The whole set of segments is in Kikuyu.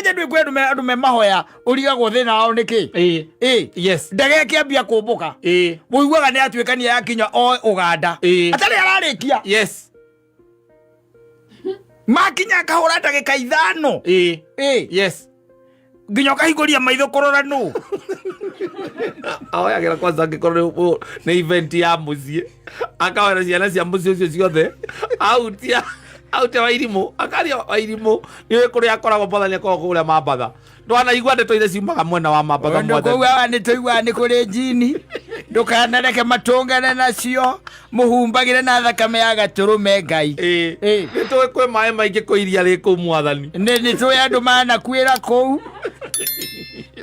Kwanja ndwĩ kwĩ andũ me mahoya ũrigagwo thĩna wao nĩ kĩ. Ĩĩ. Ĩ. Yes. Ndege ĩkĩambia kũmbũka, Ĩĩ. mũiguaga nĩ atuĩkania yakinya o Ũganda. Ĩĩ. Atarĩ ararĩkia. Yes. Makinya akahũra ndagĩka 5. Ĩĩ. Ĩ. Yes. Nginya ũkahingũria maitho kũrora nũ. Ahoyagĩra kwanza angĩkorwo nĩ event ya mũciĩ, akahoera ciana cia mũciĩ ũcio ciothe, autia autia Wairimũ, akaria Wairimũ nĩ ũĩ kũrĩa akoragwo, Mwathani akoragwo kũrĩa Mambatha. Ndwanaigua ndeto iria ciumaga mwena wa Mambatha? Ũndũ Mwathani. kũu awa nĩ tũiguaga nĩ kũrĩ njini, ndũkanareke matũngane nacio, mũhumbagĩre na thakame ya gatũrũme Ngai. Ĩĩ. Ĩĩ. Nĩ tũĩ kwĩ maĩ maingĩ kũ iria rĩ kũu, Mwathani. Nĩ tũĩ andũ manakuĩra kũu.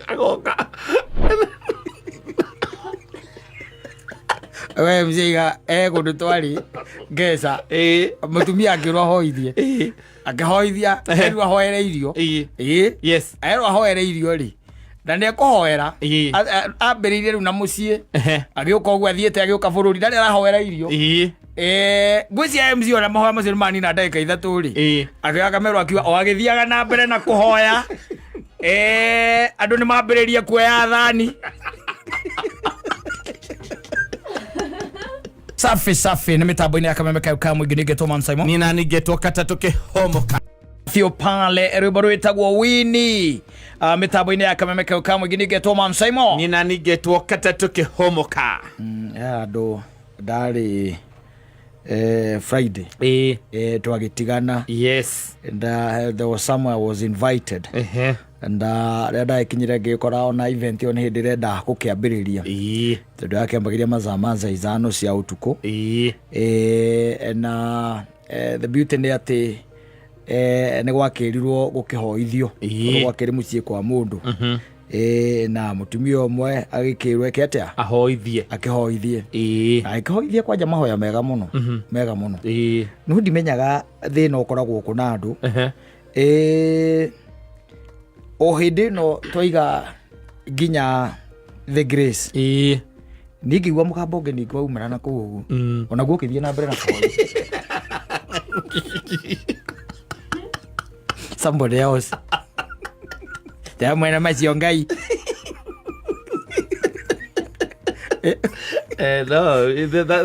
Agoka. We mzeiga e kũndũ twarĩ ngeca. Ĩĩ. Mũtumia akĩrwo ahoithie. Ĩĩ. Akĩhoithia, erwo ahoere irio. Ĩĩ. Ĩĩ. Yes. Erwo ahoere irio rĩ, na nĩ ekũhoera. Ĩĩ. Ambĩrĩirie rĩu na mũciĩ, agĩũka ũguo athiĩte, agĩũka bũrũri ndarĩ arahoera irio. Ĩĩ. Ngwĩciria MC ona mahoya macio nĩ manina ndagĩka 3 rĩ, Ĩĩ. akĩoya kamero akiuga o agĩthiaga na mbere na kũhoya, andũ nĩ mambĩrĩria kuoya thani. Safi safi, nĩ mĩtambo-inĩ ya Kameme kayo ka mũingĩ, nĩngetwo Man Simon. Nina ningetwo katatũ kĩhomoka. Theo pale rwĩmbo rwĩtagwo Wini. Mĩtambo-inĩ ya Kameme kayo ka mũingĩ, nĩngetwo Man Simon. Nina ningetwo katatũ kĩhomoka. Andũ ndarĩ Friday. Ĩĩ. Twagĩtigana. Yes. And there was somewhere I was invited. And rĩrĩa ndagĩkinyire ngĩkora ona event ĩyo nĩ hĩndĩ ĩrenda gũkĩambĩrĩria, Ĩĩ. tondũ yakĩambagĩria mathaa ma thaa 5 cia ũtukũ. Ĩĩ. Na the beauty nĩ atĩ nĩ gwakĩrirwo gũkĩhoithio. Ĩĩ. Tondũ gwakĩrĩ mũciĩ kwa mũndũ. Na mũtumia ũmwe agĩkĩrwo eke atĩa? Ahoithie. Akĩhoithie. Ĩĩ. Na akĩhoithie kwanja mahoya mega mũno, mega mũno. Ĩĩ. No ndimenyaga thĩna ũkoragwo kũ na andũ. O hĩndĩ ĩno twaiga nginya the grace, Ĩĩ. niĩ ngĩigua mũgambo ũngĩ ningĩ waumĩra na kũu ũguo, onaguo ũkĩthiĩ na mbere na kũhoya somebody else ta mwena macio Ngai. No,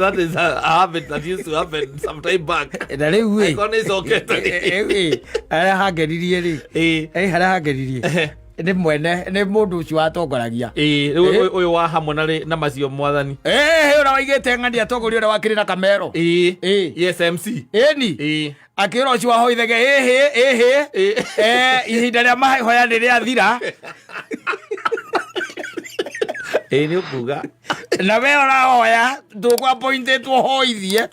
that is a habit that used to happen some time back. Na rĩu ĩ, Angĩkorwo nĩ ĩcokete. Rĩu ĩ, harĩa hangenirie rĩ, Ĩĩ. harĩa hangenirie nĩ mwene nĩ mũndũ ũcio watongoragia. Ĩĩ, rĩu ũyũ wa hamwe na macio Mwathani. Ũrĩa waigĩte ng'ani atongoria, ũrĩa wakĩrĩ na kamero. Ĩĩ. Ĩĩ. Yes, MC. Ĩni. Ĩĩ. Akĩra ũcio wahoithage, ĩhĩ ĩhĩ. Ĩĩ. Ihinda rĩa mahoya nĩ rĩathira. Ĩĩ, nĩ ũkuga. Na we ũrahoya ndũkwapointĩtwo hoithie.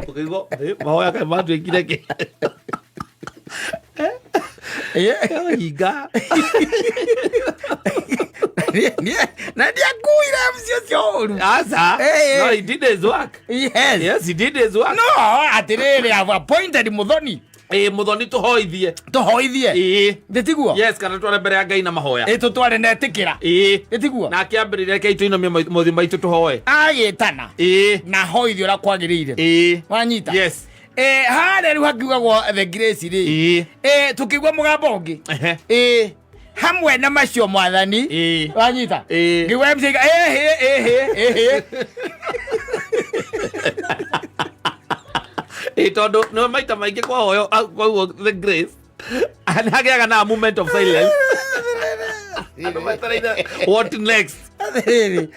Ũkĩigua mahoya kaĩ matuĩkire kĩ? Hinga. Na ndiakuire MC ũcio ũru. Aca. Eh. No, he did his work. Yes. Yes, he did his work. No atĩrĩrĩ, I've appointed Muthoni. Ĩĩ, Muthoni tũhoithie. Tũhoithie. Ĩĩ. Ndĩtiguo? Yes, kana tware mbere ya Ngai na mahoya. Ĩ, tũtware na etĩkĩra. Ĩĩ. Ndĩtiguo? Na akĩambĩrĩria, reke tũinamie mothiũ maitũ tũhoe. Agĩtana. Ĩĩ. Na hoithie ũrĩa kwagĩrĩire. Ĩĩ. Wanyita? Yes. Harĩa rĩu hakiugagwo the grace rĩ, Ĩĩ. Tũkĩigua mũgambo ũngĩ. Ehe. Ĩ, hamwe na macio Mwathani. Ĩĩ. Wanyita? Ĩĩ. Ngĩigua MC ĩhĩ ĩhĩ ĩhĩ. Ĩĩ, tondũ nĩ maita maingĩ kwahoyo kwaugwo the grace nĩ hagĩaga na a moment of silence, andũ metereire what next. Atĩrĩrĩ.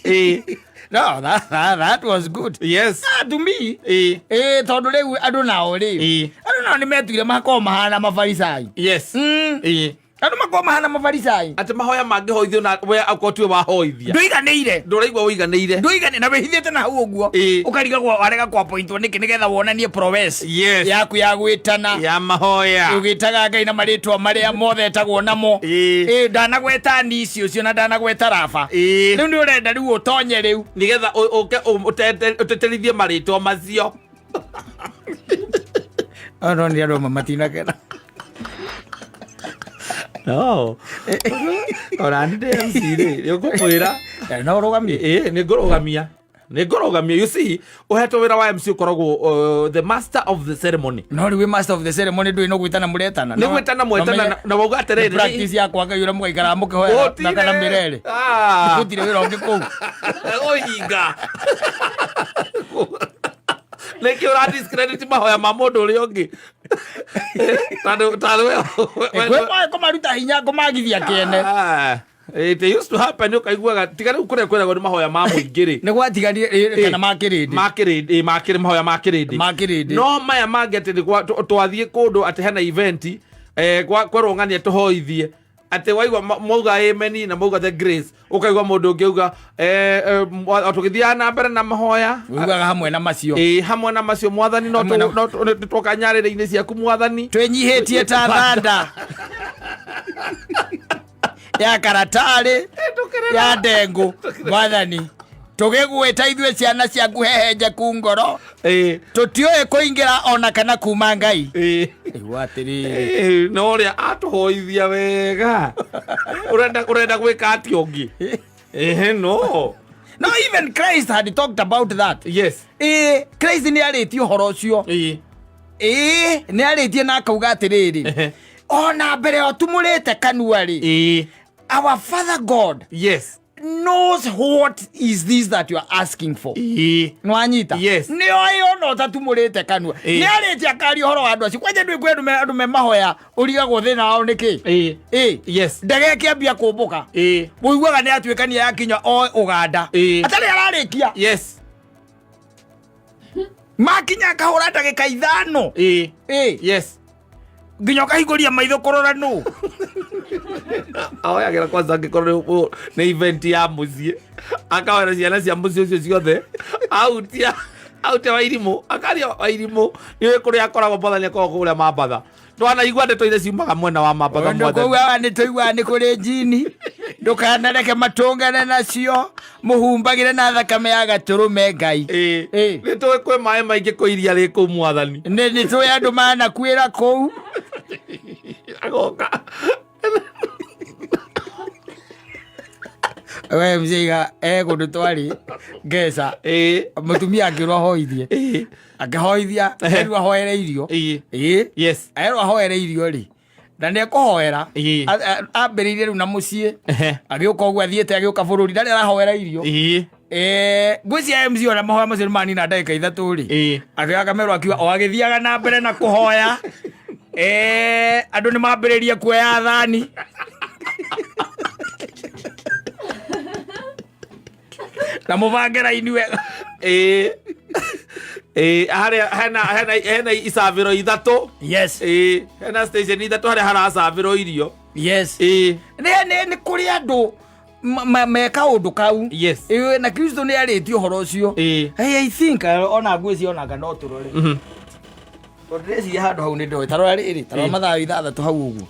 Ĩĩ. No, that was good. Yes. Ah, to me. Ĩĩ. Tondũ rĩu andũ nao rĩ, Ĩĩ. andũ nao nĩ metuire makorwo mahana mabarisai. Yes. Ĩĩ. Andũ makorwo mahana mabarisai. Atĩ mahoya mangĩhoithio na we akorwo tiwe wahoithia, ndũiganĩire. Ndũraigua ũiganĩire. Ndũigane na wĩhithĩte na hau ũguo. Ĩĩ. Ũkarigagwo warega kwapointwo nĩkĩ, nĩgetha wonanie prowess Yes. yaku ya gwĩtana, ya mahoya, ũgĩtaga Ngai na marĩtwa marĩa mothe etagwo namo. Ĩĩ. Ĩĩ, ndanagweta nisi ũcio na ndanagweta raba. Ĩĩ. Rĩu nĩ ũrenda rĩu ũtonye rĩu. Nĩgetha ũke ũteterithie marĩtwa macio. No nĩ andũ amwe matinakena. No ona nĩ ndĩ MC rĩ, nĩ ũkũmwĩra. No ũrũgamie. Ĩĩ, nĩ ngũrũgamia. Nĩ ngũrũgamia. You see, ũhetwo wĩra wa MC ũkoragwo the master of the ceremony. No rĩu wĩ master of the ceremony, ndũĩ no gwĩtana mũretana. Nĩ gwĩtana mwetana na wauga atĩrĩrĩ, Practice ya kwa Ngai ũrĩa mũgaikaraga mũkĩhoya na kana mĩrere. Ah. Gũtirĩ wĩra ũngĩ kũu. Ũhinga. Nĩkĩ ũra discredit mahoya ma mũndũ ũrĩa ũngĩ? Tondũ Kwĩ kũmaruta hinya, kũmagithia kĩene. Ah, it used to happen, ũkaiguaga tiga rĩu kũrĩa kwĩragwo nĩ mahoya ma mũingĩ rĩ. Nĩ gwatiganire kana ma kĩrĩndĩ. Ma kĩrĩndĩ, ma kĩrĩ mahoya ma kĩrĩndĩ. Ma kĩrĩndĩ. No maya mangĩ atĩ nĩ twathiĩ kũndũ atĩ hena event, kwerwo ng'ania tũhoithie, atĩ waigua mauga amen na mauga the grace, ũkaigua mũndũ ũngĩ auga tũgĩthiaga na mbere na mahoya. Ũiguaga hamwe na macio. Ĩ, hamwe na macio, mwathani, no Hamwe na- no nĩ twoka nyarĩrĩ-inĩ ciaku, mwathani. Twĩnyihĩtie ta thanda ya karatarĩ ya ndengũ, mwathani, tũgĩgwĩta ithuĩ ciana ciaku hehenjeku ngoro. Tũtiũĩ kũingĩra ona kana kuma, Ngai. Igua atĩrĩrĩ. No ũrĩa atũhoithia wega, ũrenda gwĩka atĩa ũngĩ? Ĩhĩ, no. No even Christ had talked about that. Ĩĩ, Christ nĩ arĩtie ũhoro ũcio. Ĩĩ, nĩ arĩtie na akauga atĩrĩrĩ, ona mbere ũtumũrĩte kanua rĩ, our Father God knows what is this that you are asking for. Nwanyita? Yes. Nĩ oĩ ona ũtatumũrĩte kanua. Nĩ arĩtie akaria ũhoro wa andũ acio kwanja. Ndwĩ kwĩ andũ me mahoya ũrigagwo thĩna wao nĩ kĩ. Ĩ, ndege ĩkĩambia kũmbũka, ũiguaga nĩ atuĩkania yakinya o Ũganda atarĩ ararĩkia. Makinya akahũra ndagĩka 5. Ĩ, nginya ũkahingũria maitho kũrora nũ. Ahoyagĩra kwanza, angĩkorwo nĩ event ya mũciĩ, akahoera ciana cia mũciĩ ũcio ciothe, autia autia Wairimũ, akaria Wairimũ nĩ ũĩ kũrĩa akoragwo, mwathani akoragwo kũrĩa Mambatha. Twanaigua ndeto iria ciumaga mwena wa Mambatha, Ũndũ mwathani. kũu awa nĩ tũiguaga nĩ kũrĩ njini. Ndũkanareke matũngane nacio, mũhumbagĩre na thakame ya gatũrũme, Ngai. Nĩ tũĩ kwĩ maĩ maingĩ kũ iria rĩ kũu, mwathani. Nĩ tũĩ andũ manakuĩra kũu. Agoka. We mzeiga e kũndũ twarĩ ngeca, mũtumia akĩrwo ahoithie. Akĩhoithia, erwo ahoere irio. Erwo ahoere irio rĩ, na nĩ ekũhoera. Ambĩrĩirie rĩu na mũciĩ. Agĩũka ũguo athiĩte, agĩũka bũrũri, ndarĩ arahoera irio. Ngwĩciria MC ona mahoya macio nĩ manina ndagĩka 3 rĩ, akĩoya kamero, akiuga o agĩthiaga na mbere na kũhoya, andũ nĩ mambĩrĩria kuoya thani na mũbange raini wega. Ĩĩ, harĩa hena icabĩro 3. Ĩĩ, hena station 3 harĩa haracabĩrwo irio. Nĩ kũrĩ andũ me kaũndũ kau. Ĩĩ, na Kristo nĩ arĩtie ũhoro ũcio. Hey, I think ona ngwĩciria onanga no tũrore, tondũ ndĩreciria handũ hau nĩ ndoĩ. Tarora rĩrĩ, tarora mathaa 6 hau ũguo,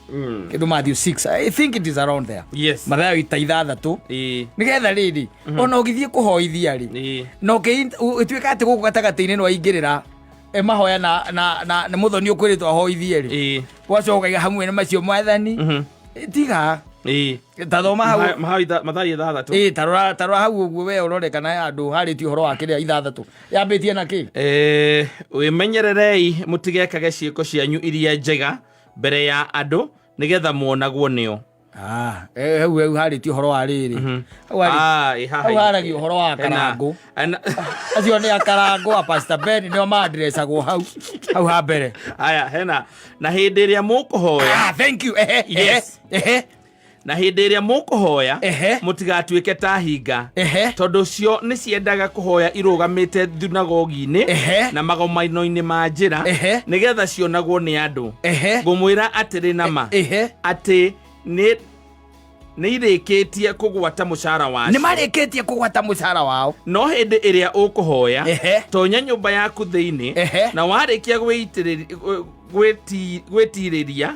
kĩndũ Matthew 6, I think it is around there. Mathayo ta 6. Nĩgetha rĩrĩ, ona ũgĩthiĩ kũhoithia rĩ, na ũtuĩka atĩ gũkũ gatagatĩ-inĩ nĩ waingĩrĩra mahoya na mũthoni ũkwĩrĩtwo ahoithie rĩ, wacoka ũkaiga hamwe na macio, mwathani. Tiga ta thoma hau. Mathayo 6. Ĩ, tarora hau ũguo we ũrore kana handũ harĩtie ũhoro wa kĩrĩa 6 yambĩtie na kĩ. Wĩmenyererei mũtigekage ciĩko cianyu iria njega mbere ya andũ nĩgetha muonagwo nĩo. Ah, hau harĩtie ũhoro wa rĩrĩ. Hau Ah, ĩ haha. Hau haragia ũhoro wa karangũ. Acio nĩ akarangũ a Pastor Ben, nĩo mandresagwo hau ha mbere. Aya, hena na hĩndĩ ĩrĩa mũkũhoya. Ah, thank you. Ehe, ehe. Na hĩndĩ ĩrĩa mũkũhoya, mũtigatuĩke ta hinga, tondũ cio nĩ ciendaga kũhoya irũgamĩte thunagogi-inĩ na magomano-inĩ ma njĩra, nĩgetha cionagwo nĩ andũ. Ngũmwĩra atĩrĩ na ma, atĩ nĩ irĩkĩtie kũgwata mũcara Nĩ wacio. Marĩkĩtie kũgwata mũcara wao. No hĩndĩ ĩrĩa ũkũhoya, tonya nyũmba yaku thĩinĩ, na warĩkia gwĩtirĩria,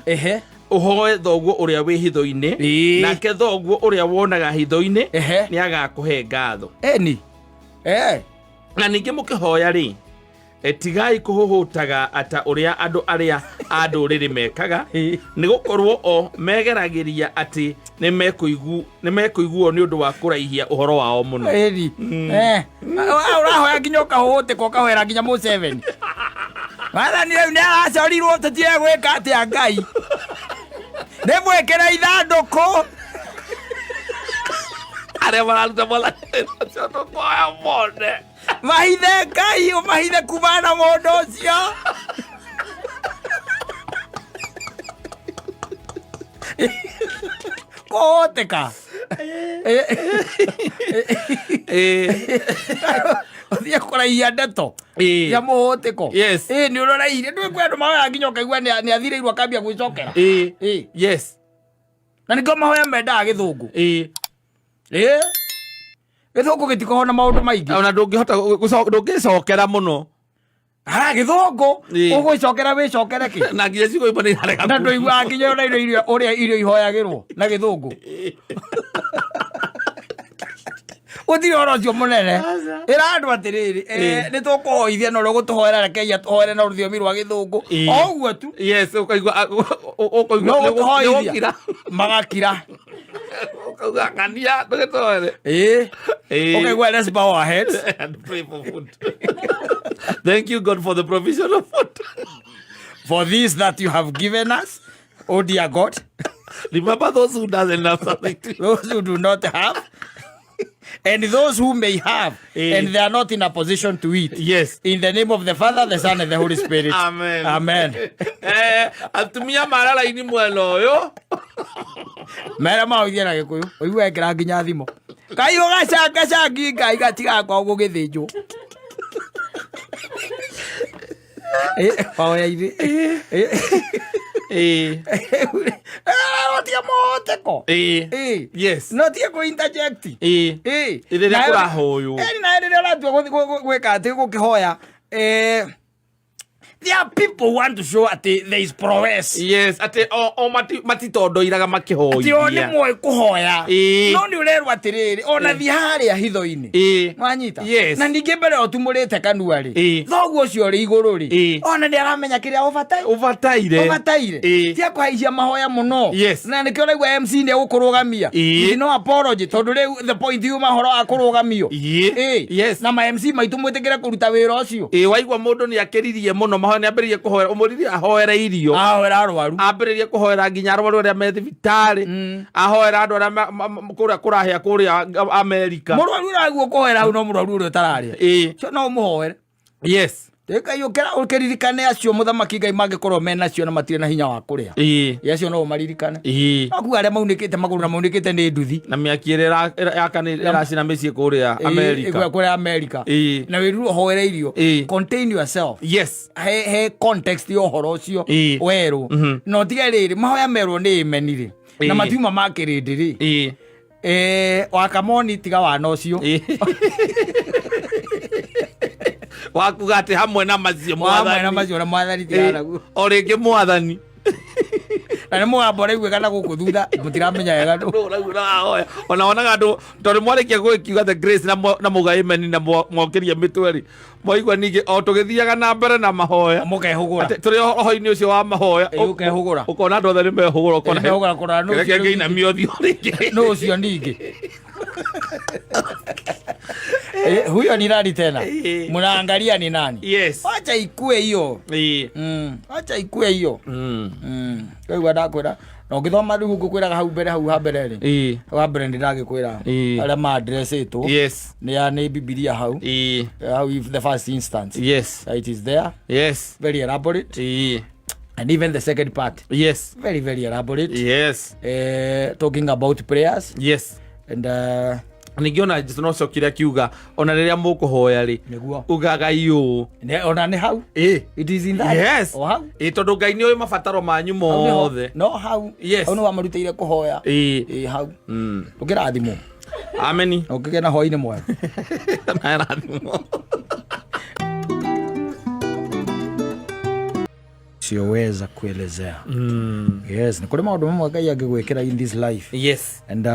ũhoe thoguo ũrĩa wĩ hitho-inĩ, nake thoguo ũrĩa wonaga hitho-inĩ nĩ agakũhe ngatho. Eni. Na ningĩ mũkĩhoya rĩ, Tigai kũhũhũtaga ata ũrĩa andũ arĩa a ndũrĩrĩ mekaga, Ĩĩ. nĩ gũkorwo o megeragĩria atĩ nĩ mekũiguo nĩ ũndũ wa kũraihia ũhoro wao mũno. Ĩni. Ũrahoya nginya ũkahũhũtĩka, ũkahoera nginya Museveni. Wathani rĩu nĩ aracorirwo, tũtiũĩ gwĩka atĩa. Ngai nĩ mwĩkĩre ithandũkũ. Arĩa mararuta mwathani wĩra ũcio, tũkoya mone. Mahithe, Ngai, ũmahithe kumana na mũndũ ũcio. Kũhũtĩka. Ũthiĩ kũraihia ndeto cia mũhũtĩko. Yes. Ĩ, nĩ ũrorairie, ndũĩ kwĩ andũ mahoyaga nginya ũkaigua nĩ athirĩirwo, akambia gwĩcokera. Ĩ. Na nĩkĩo mahoya mendaga gĩthũngũ. Ĩ, gĩthũngũ gĩtikoragwo na maũndũ maingĩ. Ona ndũngĩhota ndũngĩcokera mũno. Ara gĩthũngũ ũgwĩcokera, wĩcokere kĩ? Na nginya ciugo imwe nĩ irarega. Na ndũiguaga nginya ona irio iria, ũrĩa irio ihoyagĩrwo na gĩthũngũ, gũtirĩ ũhoro ũcio mũnene. Ĩra andũ atĩrĩrĩ, nĩ tũkũhoithia na ũrĩa ũgũtũhoera, rekei atũhoere na rũthiomi rwa gĩthũngũ. O ũguo tu. Yes, ũkaigua ũkaigua No gũtũhoithia. nĩgũkira. Magakira. Ũkauga ng'ania ndũgĩtũhoere. Ĩ. Ũkaigua, "Let's bow our heads and pray for food. Thank you, God, for the provision of food. For this that you have given us, oh dear God." Remember those who doesn't have something to Those who do not have and those who may have and they are not in a position to eat. In the name of the Father, the Son, and the Holy Spirit. Amen. Amen. Atumia mara raini mwena ũyũ. Mera maũithie na Gĩkũyũ, ũigue ekĩra nginya thimo. Ngai ũgacangacangi, Ngai gatigakwa gũgĩthĩnjwo. Mahoya-inĩ. Tia mũhoteko. No tie kũ interject. Rĩrĩa kũrahoywo. Ĩni, nawe rĩrĩa ũratua gwĩka atĩ gũkĩhoya, there are people who want to show atĩ there is prowess. Yes, atĩ o matitondoiraga Atĩ o nĩ makĩhoithia. moĩ kũhoya. Ĩĩ. No nĩ ũrerwo atĩrĩrĩ, ona thiĩ harĩa hitho-inĩ. Wanyita? Yes. Na ningĩ mbere ũtumũrĩte kanua rĩ, thoguo ũcio ũrĩ igũrũ rĩ, ona nĩ aramenya kĩrĩa ũbataire. Ũbataire. Ũbataire. Tia kũhaicia mahoya mũno. Na nĩkĩo ũraigua MC nĩ egũkũrũgamia. With no apology, tondũ rĩu the point yuma ũhoro wa kũrũgamio. Na ma MC maitũ, mwĩtĩkĩre kũruta wĩra ũcio. Ĩĩ, waigua mũndũ nĩ akĩririe mũno mahoya, nĩ ambĩrĩrie kũhoera, ũmũririe ahoere irio. Ahoera arwaru. Ambĩrĩrie kũhoera nginya arwaru arĩa me thibitarĩ, ahoera andũ arĩa kũrĩa kũrahĩa kũrĩa Amerika. Mũrwaru ũraguo kũhoera hau no mũrwaru ũrĩa ũtararĩa. Ũcio no ũmũhoere. Ngai, ũkĩra ũkĩririkane acio, mũthamaki Ngai, mangĩkorwo menacio na matirĩ na hinya wa kũrĩa. Ĩ, acio no ũmaririkane. No kuga arĩa maunĩkĩte magũrũ na maunĩkĩte nĩ nduthi. Na mĩaki ĩrĩa ĩracina mĩciĩ kũrĩa Amerika. Kũrĩa Amerika. Na wĩruru ũhoere irio. Contain yourself. He context ya ũhoro ũcio werũ. Na ũtige rĩrĩ mahoya merwo nĩ amen rĩ, na matiuma ma kĩrĩndĩ rĩ. Wakamoni, tiga wana ũcio. Wakuga atĩ hamwe na macio Hamwe na mwathani. Macio na mwathani, tiga naguo. O rĩngĩ mwathani. Na nĩ mũgambo ũraiguĩka na gũkũ thutha, mũtiramenya wega nũ. Andũ ũraigua ũrahoya. Ona wonaga andũ tondũ mwarĩkia gũgĩkiuga the grace na muga amen na mwokĩria mĩtwe rĩ, mwaigua ningĩ o tũgĩthiaga na mbere na mahoya Mũkehũgũra. Atĩ tũrĩ ũhoro-inĩ ũcio wa mahoya. Ĩ, ũkehũgũra. Ũkona andũ othe nĩ mehũgũra, ũkona Nĩ mehũgũra kũrora nũ reke ũcio. ngĩinamia ũthiũ rĩngĩ. Nũ ũcio ningĩ? Huyo ni nani tena? Mnaangalia ni nani? Wacha ikue hiyo. Wacha ikue hiyo. Koguo ndakwĩra na ũngĩthoma rĩu ngũkwĩraga hau mbere, hau ha mbere rĩ, hau ha mbere nĩ ndagĩkwĩra arĩa ma-addressĩtwo nĩ ya nĩ Bibilia hau. Hau if the first instance, it is there, very elaborate, and even the second part, very very elaborate, talking about prayers and Ningĩ ona Jesu no cokire akiuga ona rĩrĩa mũkũhoya rĩ, ugagai ũũ. Ona nĩ hau. It is in that. O hau. Ĩ, tondũ Ngai nĩ ũĩ mabataro manyu Hau nĩho. mothe. No hau. Hau nĩ wamarutĩire kũhoya. Ĩ, hau. Ũkĩrathimwo. Ameni. Na ũkĩgĩa na hwainĩ mwega. Narathimwo. Sioweza kuelezea. Yes, nĩ kũrĩ maũndũ mamwe Ngai angĩgwĩkĩra in this life and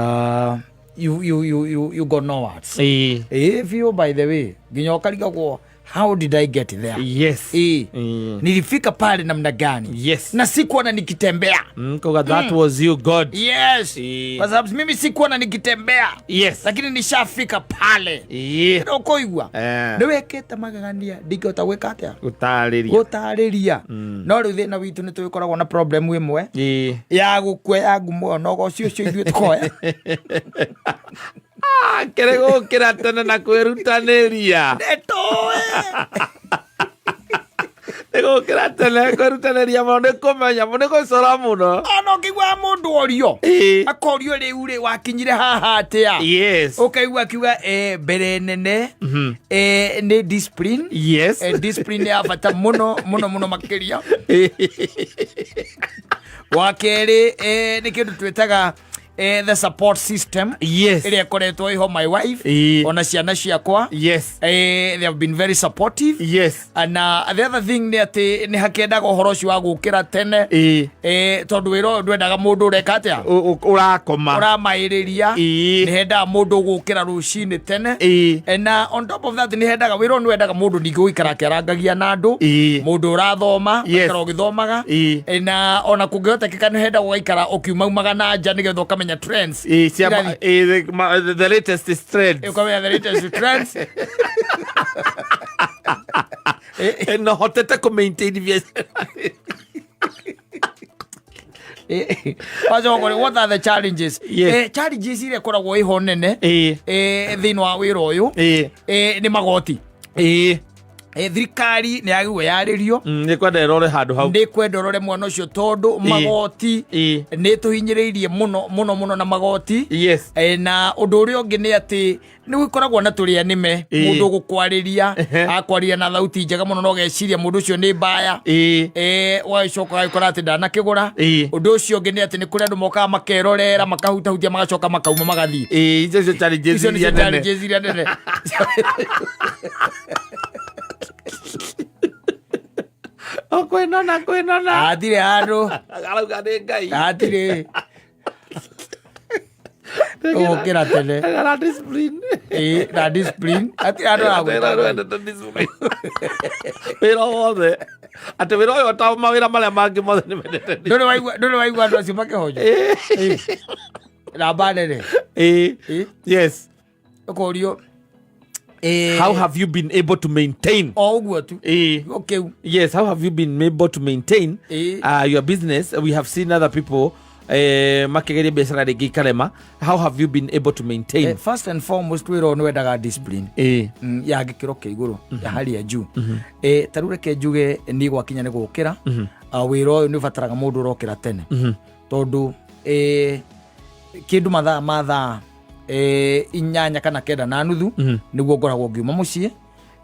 you got no words. If you, by the way, nginya ũkarigagwo How did I get there? Nilifika pale namna gani? Na sikuona nikitembea. Koga that was you, God. Yes. Kwa sababu mimi sikuona nikitembea. Lakini nishafika pale. Ukoigua. Nĩwĩkĩte magegania ndingĩhota gwĩka atĩa? Gũtarĩria. Gũtarĩria. No rĩu thĩna witũ nĩ tũgĩkoragwo na problem ĩmwe ya gũkuoya ngumo ĩyo na ũgoci ũcio ithuĩ tũkoya. Ah, kĩrĩ gũkĩra tene na kwĩrutanĩria. Nĩtũĩ. Nĩ gũkĩra tene kwĩrutanĩria mũno, nĩ kũmenya mũno, nĩ gũcora mũno. Ona ũkĩiguaga mũndũ orio. Akorio rĩu rĩ wakinyire haha atĩa? Ũkaigua akiuga mbere nene nĩ discipline. Discipline ya bata mũno mũno mũno makĩria. Wa kerĩ nĩ kĩndũ twĩtaga the support system. Ĩrĩa ĩkoretwo ĩho, my wife ona ciana ciakwa. They have been very supportive. Na the other thing nĩ atĩ nĩ hakĩendaga ũhoro ũcio wa gũkĩra tene. Tondũ wĩra ũyũ ndwendaga mũndũ ũreka atĩa? Ũrakoma. Ũramaĩrĩria. Nĩ hendaga mũndũ gũkĩra rũcinĩ tene. Na on top of that nĩ hendaga wĩra ũyũ nĩ wendaga mũndũ ningĩ gũikara akĩarangagia na andũ. Mũndũ ũrathoma, ũgaikara ũgĩthomaga. Na ona kũngĩhotekeka nĩ hendaga ũgaikara ũkiumaumaga na nja nĩgetha ũkamenya trends. Cia the latest is trends. Ũkamenya the latest trends. No hotete kũ maintain biacara. Wacoka kũrĩ, what are the challenges? Challenges iria ĩkoragwo ĩho nene thĩinĩ wa wĩra ũyũ nĩ magoti. Thirikari nĩ yagĩrĩirwo yarĩrio. Nĩ kwenda ĩrore handũ hau. Nĩ kwenda ũrore mwana ũcio tondũ magoti nĩ tũhinyĩrĩirie mũno mũno mũno na magoti. Na ũndũ ũrĩa ũngĩ nĩ atĩ nĩ gũkoragwo na tũrĩa nĩme mũndũ ũgũkwarĩria, akwaria na thauti njega mũno na ũgeciria mũndũ ũcio nĩ mbaya. Ũgagĩcoka ũgagĩkora atĩ ndanakĩgũra. Ũndũ ũcio ũngĩ nĩ atĩ nĩ kũrĩ andũ mokaga makerorera, makahutahutia, magacoka makauma magathiĩ. Icio nĩcio challenges Icio nĩcio iria nene. challenges iria nene. O kwĩnona kwĩnona. Hatirĩ handũ. Arauga nĩ Ngai. Hatirĩ. Gũkĩra tene. Na discipline. Na discipline. Hatirĩ handũ aragwĩta Ngai. Wendete discipline. Wĩra wothe. Atĩ wĩra ũyũ ta mawĩra marĩa mangĩ mothe nĩ mendete. Ndũrĩ waigua andũ acio makĩhonjwo? Namba nene. Yes. Ũkorio. How have you been able to maintain? O ũguo tu. Okay. Yes, how have you been able to maintain your business? We have seen other people makigeria biacara rĩngĩ ikarema. How have you been able to maintain? First and foremost wĩra ũyũ nĩ wendaga discipline. Ya gĩkĩro kĩa igũrũ, ya hali ya juu. Ta rĩu reke njuge niĩ gwakinya nĩ gũkĩra. Wĩra ũyũ nĩ ũbataraga mũndũ ũrokĩra tene. Tondũ kĩndũ mathaa ma thaa 8 kana 9:30 nĩguo ngoragwo ngiuma mũciĩ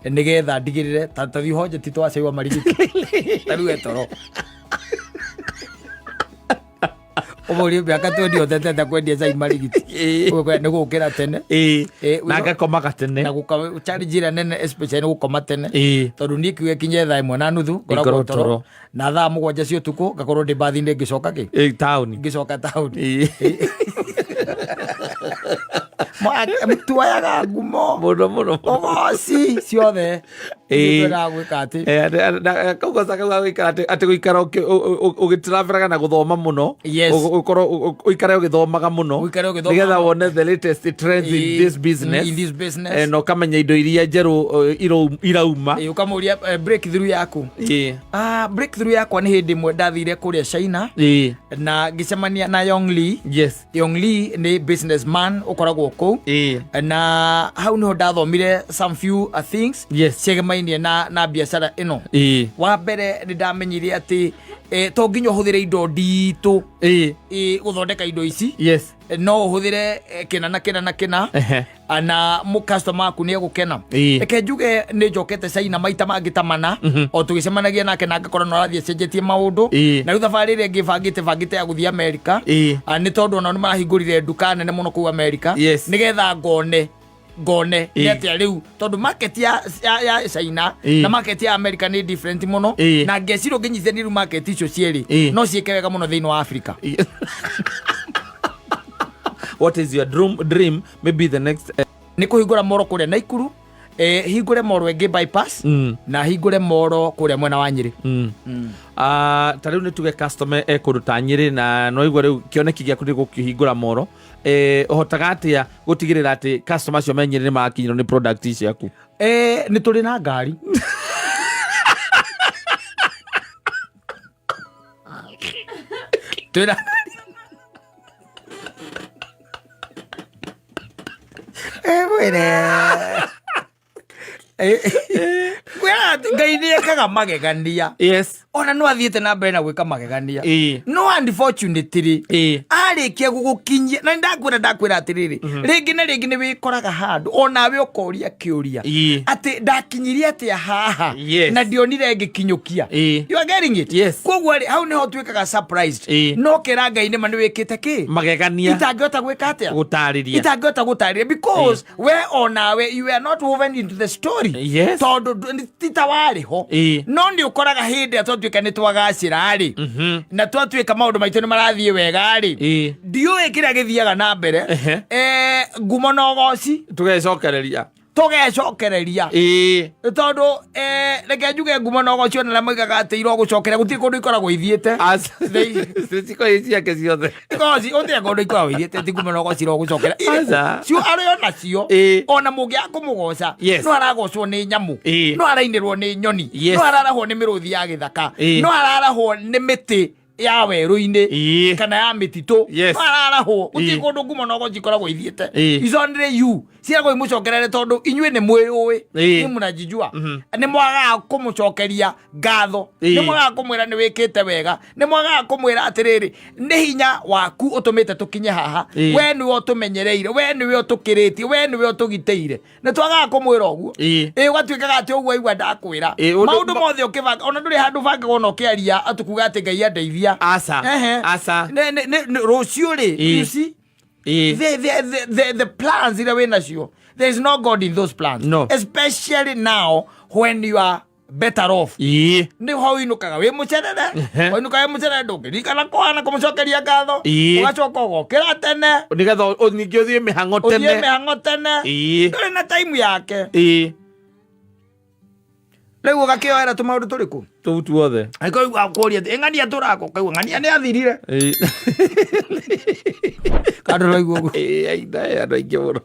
nĩgetha ndigĩrĩre ta thiĩ honjeti twacaiwa marigiti ta rĩu etoro ũmũrie mĩaka 20 ũtetete kwendia cai marigiti. Nĩ gũkĩra tene. Na ngakomaga tene. Na challenge ĩrĩa nene especially nĩ gũkoma tene. Tondũ niĩ kiuga kinye thaa 1:30 ngoragwo Ngoragwo toro. toro. Na thaa 7 cia ũtukũ ngakorwo ndĩ mbathi-inĩ ngĩcoka kĩ? Taũni. Ngĩcoka taũni. Tuoyaga ngumo. Mũno, mũno, mũno. Ũgoci ciothe. Twendaga gwĩka atĩ. Kau goca kau ga gũikara atĩ gũikara ũgĩtravelaga na gũthoma mũno. Ũkorwo ũikare ũgĩthomaga mũno. Ũikare ũgĩthomaga Nĩgetha mũno. wone the latest trends in this business. In this business. Na ũkamenya indo iria njerũ irauma. Ũkamũria breakthrough yaku. Breakthrough yakwa nĩ hĩndĩ ĩmwe ndathire kũrĩa China. Na ngĩcemania na Yong Lee. Yong Lee nĩ businessman ũkoragwo kũu. Na hau niho ndathomire some few things ciegemainie na biacara ĩno. Wa mbere nĩ ndamenyire atĩ to nginya ũhũthĩre indo nditũ gũthondeka indo ici. No ũhũthĩre kĩna na kĩna na kĩna. Na mũ customer waku nĩ egũkena. Reke njuge nĩ njokete China maita mangĩ ta mana, o tũgĩcemanagia nake na ngakorwo no arathiĩ acenjetie maũndũ. Na rĩu thabarĩ ĩrĩa ĩngĩ bangĩte ya gũthiĩ America. Nĩ tondũ onao nĩ marahingũrire nduka nene mũno kũu America. Nĩgetha ngone nĩ atĩa rĩu, tondũ market ya China na market ya America nĩ different mũno. Na ngeciria ũngĩnyitithania rĩu market icio cierĩ, no ciĩke wega mũno thĩinĩ wa Africa. What is your dream? Maybe the next, Nĩ kũhingũra moro kũrĩa Naikuru. Hingũre moro ĩngĩ bypass na hingũre moro kũrĩa mwena wa Nyĩrĩ. Ah, ta rĩu nĩ tuge customer e kũndũ ta Nyĩrĩ na no igua rĩu kĩoneki gĩaku nĩ gũkĩhingũra moro, ũhotaga atĩa gũtigĩrĩra atĩ customer acio me Nyĩrĩ nĩ marakinyĩrwo nĩ product ciaku? Nĩ tũrĩ na ngari. Twĩna mwĩre. Kwĩra atĩ Ngai nĩ ekaga magegania. Ona no athiĩte na mbere na gwĩka magegania. No unfortunately arĩkia gũgũkinyia na ndakwĩra ndakwĩra atĩrĩrĩ, rĩngĩ na rĩngĩ nĩ wĩkoraga handũ onawe ũkoria kĩũria atĩ ndakinyirie atĩa haha na ndionire ngĩkinyũkia. You are getting it? Yes. Koguo rĩ, hau nĩho tuĩkaga surprised. No kĩra Ngai nĩma nĩ wĩkĩte kĩ Magegania. Itangĩhota gwĩka atĩa? Gũtarĩria. Itangĩhota gũtarĩria because we onawe you are not woven into the story. Tondũ ti ta warĩ ho. No nĩ ũkoraga hĩndĩ ĩrĩa twatuĩka nĩ twagacĩra rĩ, na twatuĩka maũndũ maitũ nĩ marathiĩ wega rĩ, ndiũĩ kĩrĩa gĩthiaga na mbere. Ngumo na ũgoci Tũgecokereria. Tũgecokereria. Tondũ reke njuge ngumo na ũgoci ona arĩa moigaga atĩ irogũcokeria gũtirĩ kũndũ ikoragwo ithiĩte. Cikoragwo ciake ciothe. Igoci ũtirĩ kũndũ ikoragwo ithiĩte, ti ngumo na ũgoci irogũcokera. Aca. Cio arĩ o nacio. Ona mũngĩaga kũmũgoca, no aragocwo nĩ nyamũ, no arainĩrwo nĩ nyoni, no ararahwo nĩ mĩrũthi ya gĩthaka, no ararahwo nĩ mĩtĩ ya werũ-inĩ kana ya mĩtitũ. No ararahwo gũtirĩ kũndũ ngumo na ũgoci ikoragwo ithiĩte. It's only you ciagwo imũcokerere tondũ inyuĩ nĩ mwĩyũĩ. Inyuĩ mũnajijua. Nĩ mwagaga kũmũcokeria ngatho, nĩ mwagaga kũmwĩra nĩ wĩkĩte wega, nĩ mwagaga kũmwĩra atĩrĩrĩ, nĩ hinya waku ũtũmĩte tũkinye haha. We nĩwe ũtũmenyereire, we nĩwe ũtũkĩrĩtie, we nĩwe ũtũgitĩire. Nĩ twagaga kũmwĩra ũguo. Ĩ ũgatuĩkaga atĩ ũguo aigua ndakwĩra. Maũndũ mothe ũkĩbanga ona ndũrĩ handũ bangagwo ona ũkĩaria atĩ kuga atĩ Ngai andeithia. Aca. Aca. Rũciũ rĩ, you see, the plans iria wĩ nacio, there is no God in those plans. No. Especially now when you are better off. Nĩho ũinũkaga wĩ mũcerere. Wainũka wĩ mũcerere ndũngĩririkana kũhana kũmũcokeria ngatho. Ũgacoka ũgokĩra tene. Nĩgetha ningĩ ũthiĩ mĩhang'o ũthiĩ tene. Mĩhang'o tene. Ndũrĩ na time yake. Rĩu ũgakĩoera tũmaũndũ tũrĩkũ? Tũu tuothe. Angĩkorwo akũria atĩ ng'ania tũrako ũkaigua ng'ania nĩ athirire. Kandũ raigua ũguo. Ĩĩ, aina, andũ aingĩ mũno.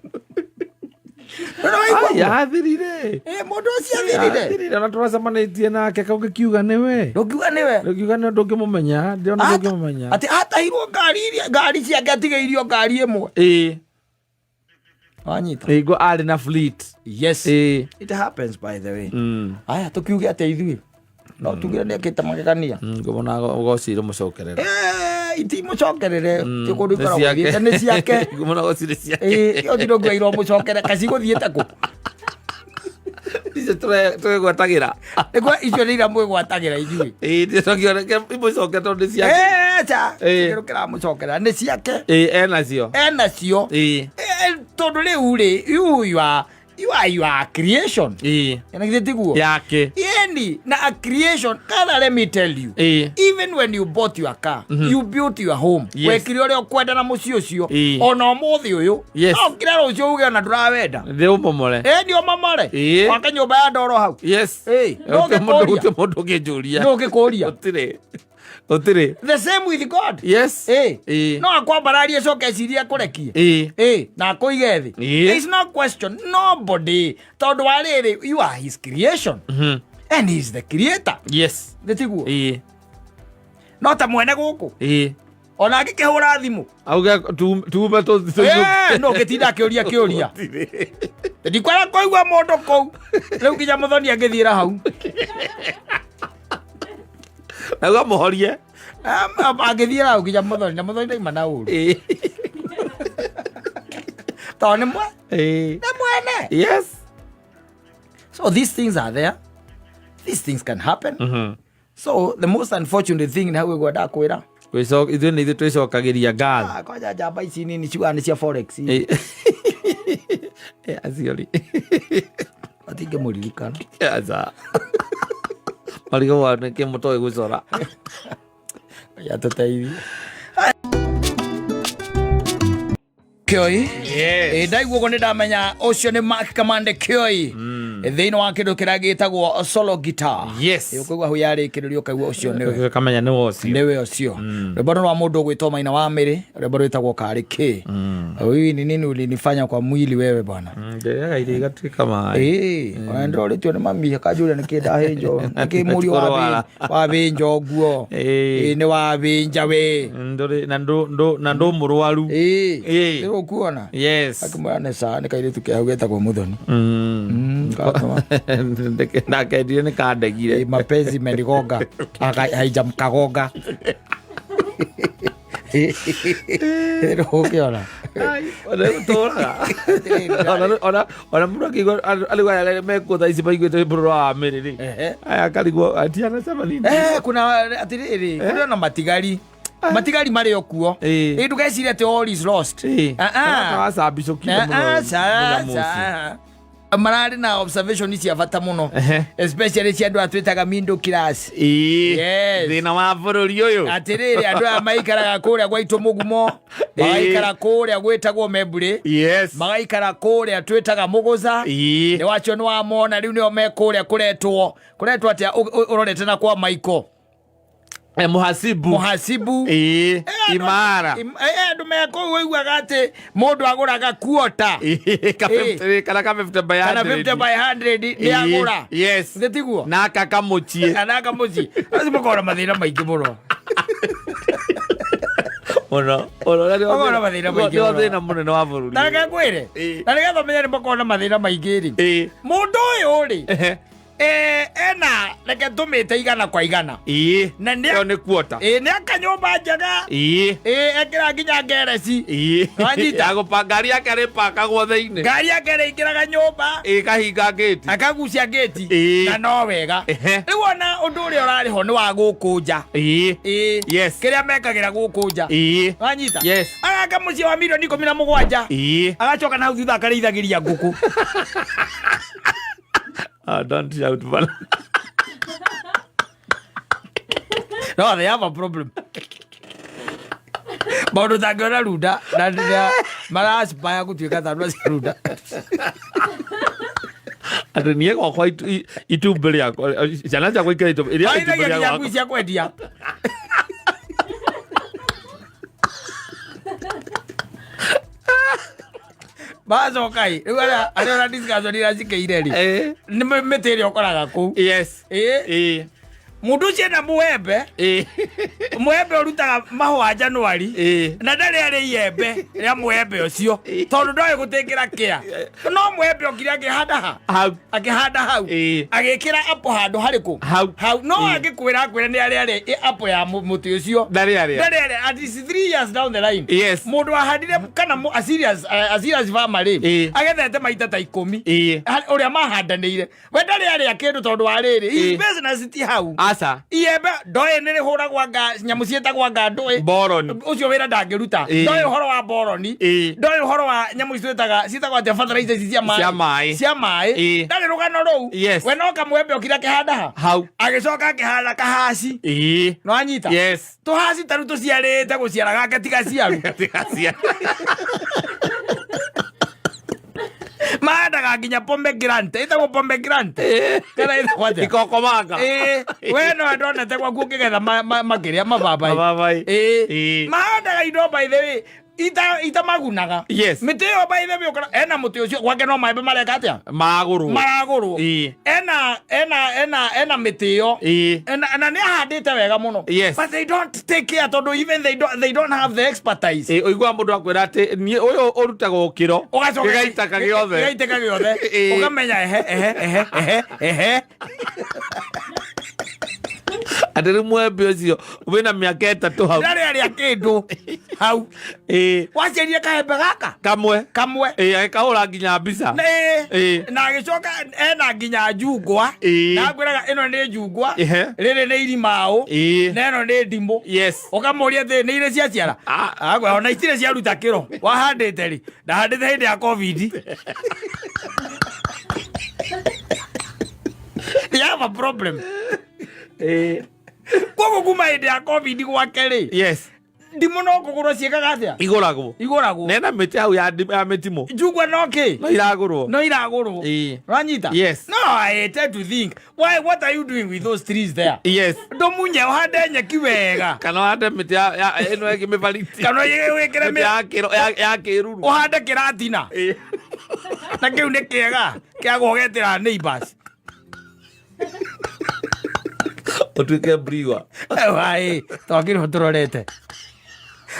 Ndũraigua Ai, ũguo? athirire. Mũndũ ũcio athirire. Athirire ona tũracemanĩtie nake kaũngĩkiuga nĩwe. Ndũngiuga nĩwe. Ndũngiuga nĩwe, ndũngĩmũmenya, ndĩrona ndũngĩmũmenya. Atĩ atahirwo ngari iria ngari ciake atigĩirio ngari ĩmwe. Wanyita. Hingo arĩ na fleet. Yes. It happens, by the way. Aya tũkiuge atĩa ithuĩ? No tugire nĩ ekĩte magegania. Ngũmona ũgocire mũcokerera. Itimũcokerere ti kũndũ ikoragwo ithiĩte nĩ ciake. Ngũmona ũgocire ciake. Ĩĩ, ũtindũ ngwairwo mũcokere kacigũthiĩte kũ? Icio twegwatagĩra. Nĩguo icio nĩ iria mwĩgwatagĩra ithuĩ. Imũcoke tondũ nĩ ciake. Aca. Kĩndũ kĩramũcokerera nĩ ciake. Enacio. Enacio. Tondũ rĩu rĩ, you are your creation. Na githĩ tiguo? Yake. Yani na a creation kana, let me tell you, even when you bought your car, you built your home, wekire ũrĩa ũkwenda na mũciĩ ũcio. Ona ũmũthĩ ũyũ no ũkire rũciũ uge ona ndũrawenda. Thĩ ũmomore. Ĩ nĩ ũmomore. Wake nyũmba ya ndoro hau. Gũtirĩ Ndũngĩkũria. Mũndũ ũngĩnjũria. Ndũngĩkũria. Gũtirĩ, gũtirĩ. The same with God. No akwambararie coke ecirie akũrekie. Na akũige thĩ. There is no question, nobody, tondũ wa rĩrĩ, you are his creation and he is the creator. Nĩ tiguo? No ta mwene gũkũ ona angĩkĩhũra thimũ Auge tume. No ngĩtinda akĩũria kĩũria, ndikwara kũigua mũndũ kũu rĩu nginya mũthoni angĩthiĩra hau. Auga mũhorie. Angĩthiĩra hau nginya mũthoni na mũthoni ndaima na ũru tondũ nĩ mwe nĩ mwene. So these things are there, these things can happen. So the most unfortunate thing nĩ hau ĩgwa ndakwĩra. Ithuĩ nĩ ithuĩ twĩcokagĩria ngatho. Ah, kwanja njamba ici nini ciugaga nĩ cia forex. Acio rĩ. Atingĩmũririkana. Aca, marigũ wa nĩkĩ mũtoĩ gũcora. Yatũteithie Kioi. Ĩ ndaigua ũguo nĩ ndamenya ũcio nĩ Mark Kamande Kioi. Thĩinĩ wa kĩndũ kĩrĩa gĩtagwo solo guitar. Yes. Ũkaigua hau yarĩkĩrĩrio, ũkaigua ũcio nĩwe. Kamenya nĩ ũcio. Nĩwe ũcio. Rwĩmbo nĩ rwa mũndũ ũgwĩtwo Maina wa Mĩrĩ, rwĩmbo rwĩtagwo Karĩ Kĩ. Ui, ni nini ulinifanya kwa mwili wewe bwana? Ndĩrĩaga irio igatuĩka maĩ. Ĩĩ, ona ndĩrorĩtio nĩ mami akanjũria nĩkĩ ndahĩnjwo, nĩkĩ mũriũ Kũrwara. wabĩnjwo nguo. Ĩĩ. Ĩĩ, nĩ wabĩnja we. Ndũrĩ na ndũ ndũ na ndũ mũrwaru. Ĩĩ. Ĩĩ. Nĩũkuona. Yes. Akĩmwĩra nĩ ca nĩ kairĩtu ke hau getagwo Mũthoni. Gatũma. Ndakendire nĩ kandegire. Ĩĩ, mapenzi menigonga. Haijamkagonga. Ũkĩona. Ona tũraga. Ona mũndũ akĩigua arĩ aya mekuo thaa ici maiguĩte rwĩmbo rwa Mĩrĩ rĩ. Ehe. Aya akarigwo atianacema nini. Eh, kuna atirĩrĩ, kũrĩ ona matigari. Matigari marĩ o kuo. Ĩĩ. Ĩ, ndũgecirie atĩ all is lost. Ĩĩ. Ah, ah. Wacambicũkire Ah, mũno ah, ca, mũnyamũ ũcio. ca. Mararĩ na observation cia bata mũno, Ehe. especially cia andũ aya twĩtaga middle class. Ĩĩ. Yes. Thĩna wa bũrũri ũyũ. Atĩrĩrĩ, andũ aya maikaraga kũrĩa gwaitũ mũgumo, magaikara kũrĩa gwĩtagwo Memburĩ, Yes. magaikara kũrĩa twĩtaga Mũgũca. Ĩĩ. Nĩ wacio nĩ wamona rĩu nĩo me kũrĩa kũretwo kũretwo atĩa ũrorete na kwa Maiko. Mũhasibu. Mũhasibu. Ĩĩ. Imara. Andũ me kũu ũiguaga atĩ mũndũ agũraga kuota. Ĩĩ, ka 50 kana ka 50 by kana 100. 50 by 100 nĩ agũra. Yes. Nĩ tiguo? Na aka kamũciĩ. Kana kamũciĩ acio makoragwo na mathĩna maingĩ mũno. Mũno. Mũno. Na nĩo Makoragwo na mathĩna maingĩ nĩo mũno. thĩna mũnene wa bũrũri. Na reke ngwĩre, Ĩĩ. na nĩgetha ũmenye nĩ makoragwo na mathĩna maingĩ rĩ, Ĩĩ. mũndũ ũyũ rĩ, Ehe. ena reke tũmĩte 100 kwa 100. Ĩĩ. Na nĩ Ĩyo nĩ kuota. Ĩĩ, nĩ aka nyũmba njega. Ĩĩ. Ĩĩ, ekĩra nginya ngereci. Ĩĩ. Wanyita? Ya gũpa ngari yake arĩpakagwo thĩinĩ. Ngari yake ĩrĩingĩraga nyũmba. Ĩkahinga ngĩti. Akagucia ngĩti. Ĩĩ. Na no wega. Ehe. Rĩu ona ũndũ ũrĩa ũrarĩ ho nĩ wa gũkũ nja. Ĩĩ. Ĩĩ. Yes. Kĩrĩa mekagĩra gũkũ nja. Ĩĩ. Wanyita? Yes. Agaka mũciĩ wa mirioni 17. Ĩĩ. Agacoka na hau thutha akarĩithagĩria ngũkũ. Ah, don't shout, bana. No, they have a problem. Maũndũ tangĩona runda na na maraspire gũtuĩka ta andũ acio runda. Atĩ niĩ gwakwa itumbĩ rĩakwa ciana ciakwa ikĩra itumbĩ iria itumbĩ Marĩithagia rĩa nginya gwakwa. ngui cia kwendia. Macoka ĩ rĩu arĩa arĩa ũra discussion iria cikĩire rĩ, Ĩĩ. nĩ mĩtĩ ĩrĩa ũkoraga kũu. Yes. Ĩĩ. Ĩĩ. Mũndũ ũcio ena mũembe. Ĩĩ. Mũembe ũrutaga mahũa Januari. Ĩĩ. Na ndarĩ arĩ iembe rĩa mũembe ũcio tondũ ndoĩ gũtĩkĩra kĩa no mũembe okire akĩhanda ha Hau. akĩhanda hau. Ĩĩ. Agĩkĩra apple handũ harĩkũ? Hau. Hau no Ĩĩ. angĩkwĩra akwĩra nĩ arĩa arĩa apple ya mũtĩ ũcio. Ndarĩ arĩa. Ndarĩ arĩa at least 3 years down the line. Yes. Mũndũ wahandire kana a serious farmer rĩ, Ĩĩ. agethete maita ta 10 Ĩĩ. Ũrĩa mahandanĩire we ndarĩ arĩa kĩndũ tondũ wa rĩrĩ his Ĩĩ. business ti hau. Aca. Iembe ndoĩ nĩ rĩhũragwo anga nyamũ ciĩtagwo anga ndũĩ. Boron. Ũcio wĩra ndangĩruta. Ĩĩ. Ndoĩ ũhoro wa boroni. Ĩĩ. Ndoĩ ũhoro wa nyamũ ici twĩtaga ciĩtagwo atĩa, fertilizer ici cia maĩ. Cia maĩ. Cia maĩ. Ĩĩ. Ndarĩ rũgano rũu. Yes. We no kamwembe okire akĩhanda ha Hau. agĩcoka akĩhanda kahaci. Ĩĩ. No anyita Yes. tũhaci ta rĩu tũciarĩte gũciara gake tiga ciaru. Tigacia. Mahandaga nginya pomegranate, ĩtagwo pomegranate kana ĩtagwo atĩa? Ikokomanga. Ĩĩ, we no ndonete gwaku ũkĩgetha makĩrĩa mababai. Mababai. Ĩĩ. Ĩĩ. Mahandaga indo by the way itamagunaga. Yes. Mĩtĩ ĩyo by the way ũkora ena mũtĩ ũcio gwake no maembe mareka atĩa? Magũrũ. Maragũrwo. Ĩĩ. Ena mĩtĩ ĩyo. Ĩĩ. Na nĩ ahandĩte wega mũno. Yes. But they don't take care tondũ even they don't have the expertise. Ĩĩ, ũiguaga mũndũ akwĩra atĩ niĩ ũyũ ũrutagwo kĩro Ũgacoka gĩgaitaka gĩothe. Gĩgaitĩka gĩothe. Ĩĩ. Ũkamenya ehe ehe ehe ehe ehe. Atĩ rĩu mwembe ũcio wĩna mĩaka 3 hau. Ndarĩ arĩa kĩndũ hau. Ĩĩ. Waciarire kahembe gaka Kamwe. Kamwe. Ĩĩ, agĩkahũra nginya mbica. Na ĩĩ. Ĩĩ. Na agĩcoka ena nginya njungwa. Ĩĩ. Na ngwĩraga ĩno nĩ njungwa. Ehe. Rĩrĩ nĩ irimaũ. Ĩĩ. Na ĩno nĩ ndimũ. Yes. Ũkamũria atĩ nĩ irĩ ciaciara. Ah. Akwĩra ona itirĩ ciaruta kĩro. Wahandĩte rĩ? Ndahandĩte hĩndĩ ya COVID. They have a problem. Ĩĩ. Koguo kuma hĩndĩ ya COVID gwake rĩ, Yes. Ndimũ no kũgũrwo ciĩkaga atĩa? Igũragwo. Igũragwo. Nena mĩtĩ hau ya ya mĩtimũ. Njungwa no kĩ? No iragũrwo. No iragũrwo. Ĩĩ. Ũranyita? Yes. No, I tend to think, why, what are you doing with those trees there? Yes. Ndũmunye ũhande nyeki wega. Kana ũhande mĩtĩ ĩno ĩngĩ mĩbariti. Kana wĩkĩre Mĩtĩ ya kĩruru. Ũhande kĩratina. Ĩĩ. Na kĩu nĩ kĩega kĩa gũgetĩra neighbors. Ũtuĩke mbriwa. Wai, twakĩrwo tũrorete.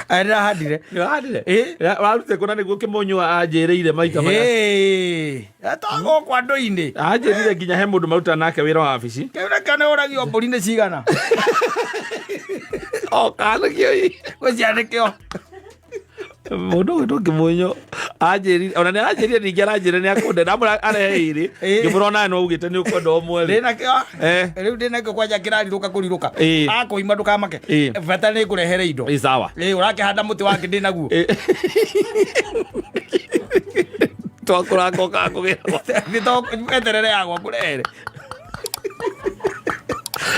Aya ndĩrahandire. Nĩũhandire? Ĩĩ. Warutire kũ na nĩguo kĩmonyo anjĩrĩire maita maya? Ĩĩ. Twagũkũ andũ-inĩ. Anjĩrire nginya he mũndũ maruta nake wĩra wa wabici. Kĩu nakĩo nĩ ũragio mbũri nĩ cigana. O kana kĩo. Gũcianĩkĩo. Mũndũ ũgwĩtwo Kĩmunyo anjĩrire ona nĩ aranjĩrire ningĩ aranjĩrire nĩ akũnda ndamũra arehe ĩrĩ. Ĩĩ. Ngĩmũra onawe no ugĩte nĩ ũkwenda ũmwe rĩ. Ndĩnakĩo. Eh. Rĩu ndĩnakĩo kwanja kĩrarirũka kũrirũka. Ĩĩ. Akũima ndũkamake. Ĩĩ. Bata nĩ ngũrehere indo. Ĩ sawa. Ĩĩ ũrakĩhanda mũtĩ wake ndĩnaguo. Ĩ. Twakũra ngoka kũgĩra. Nĩ eterere yagwa ngũrehere.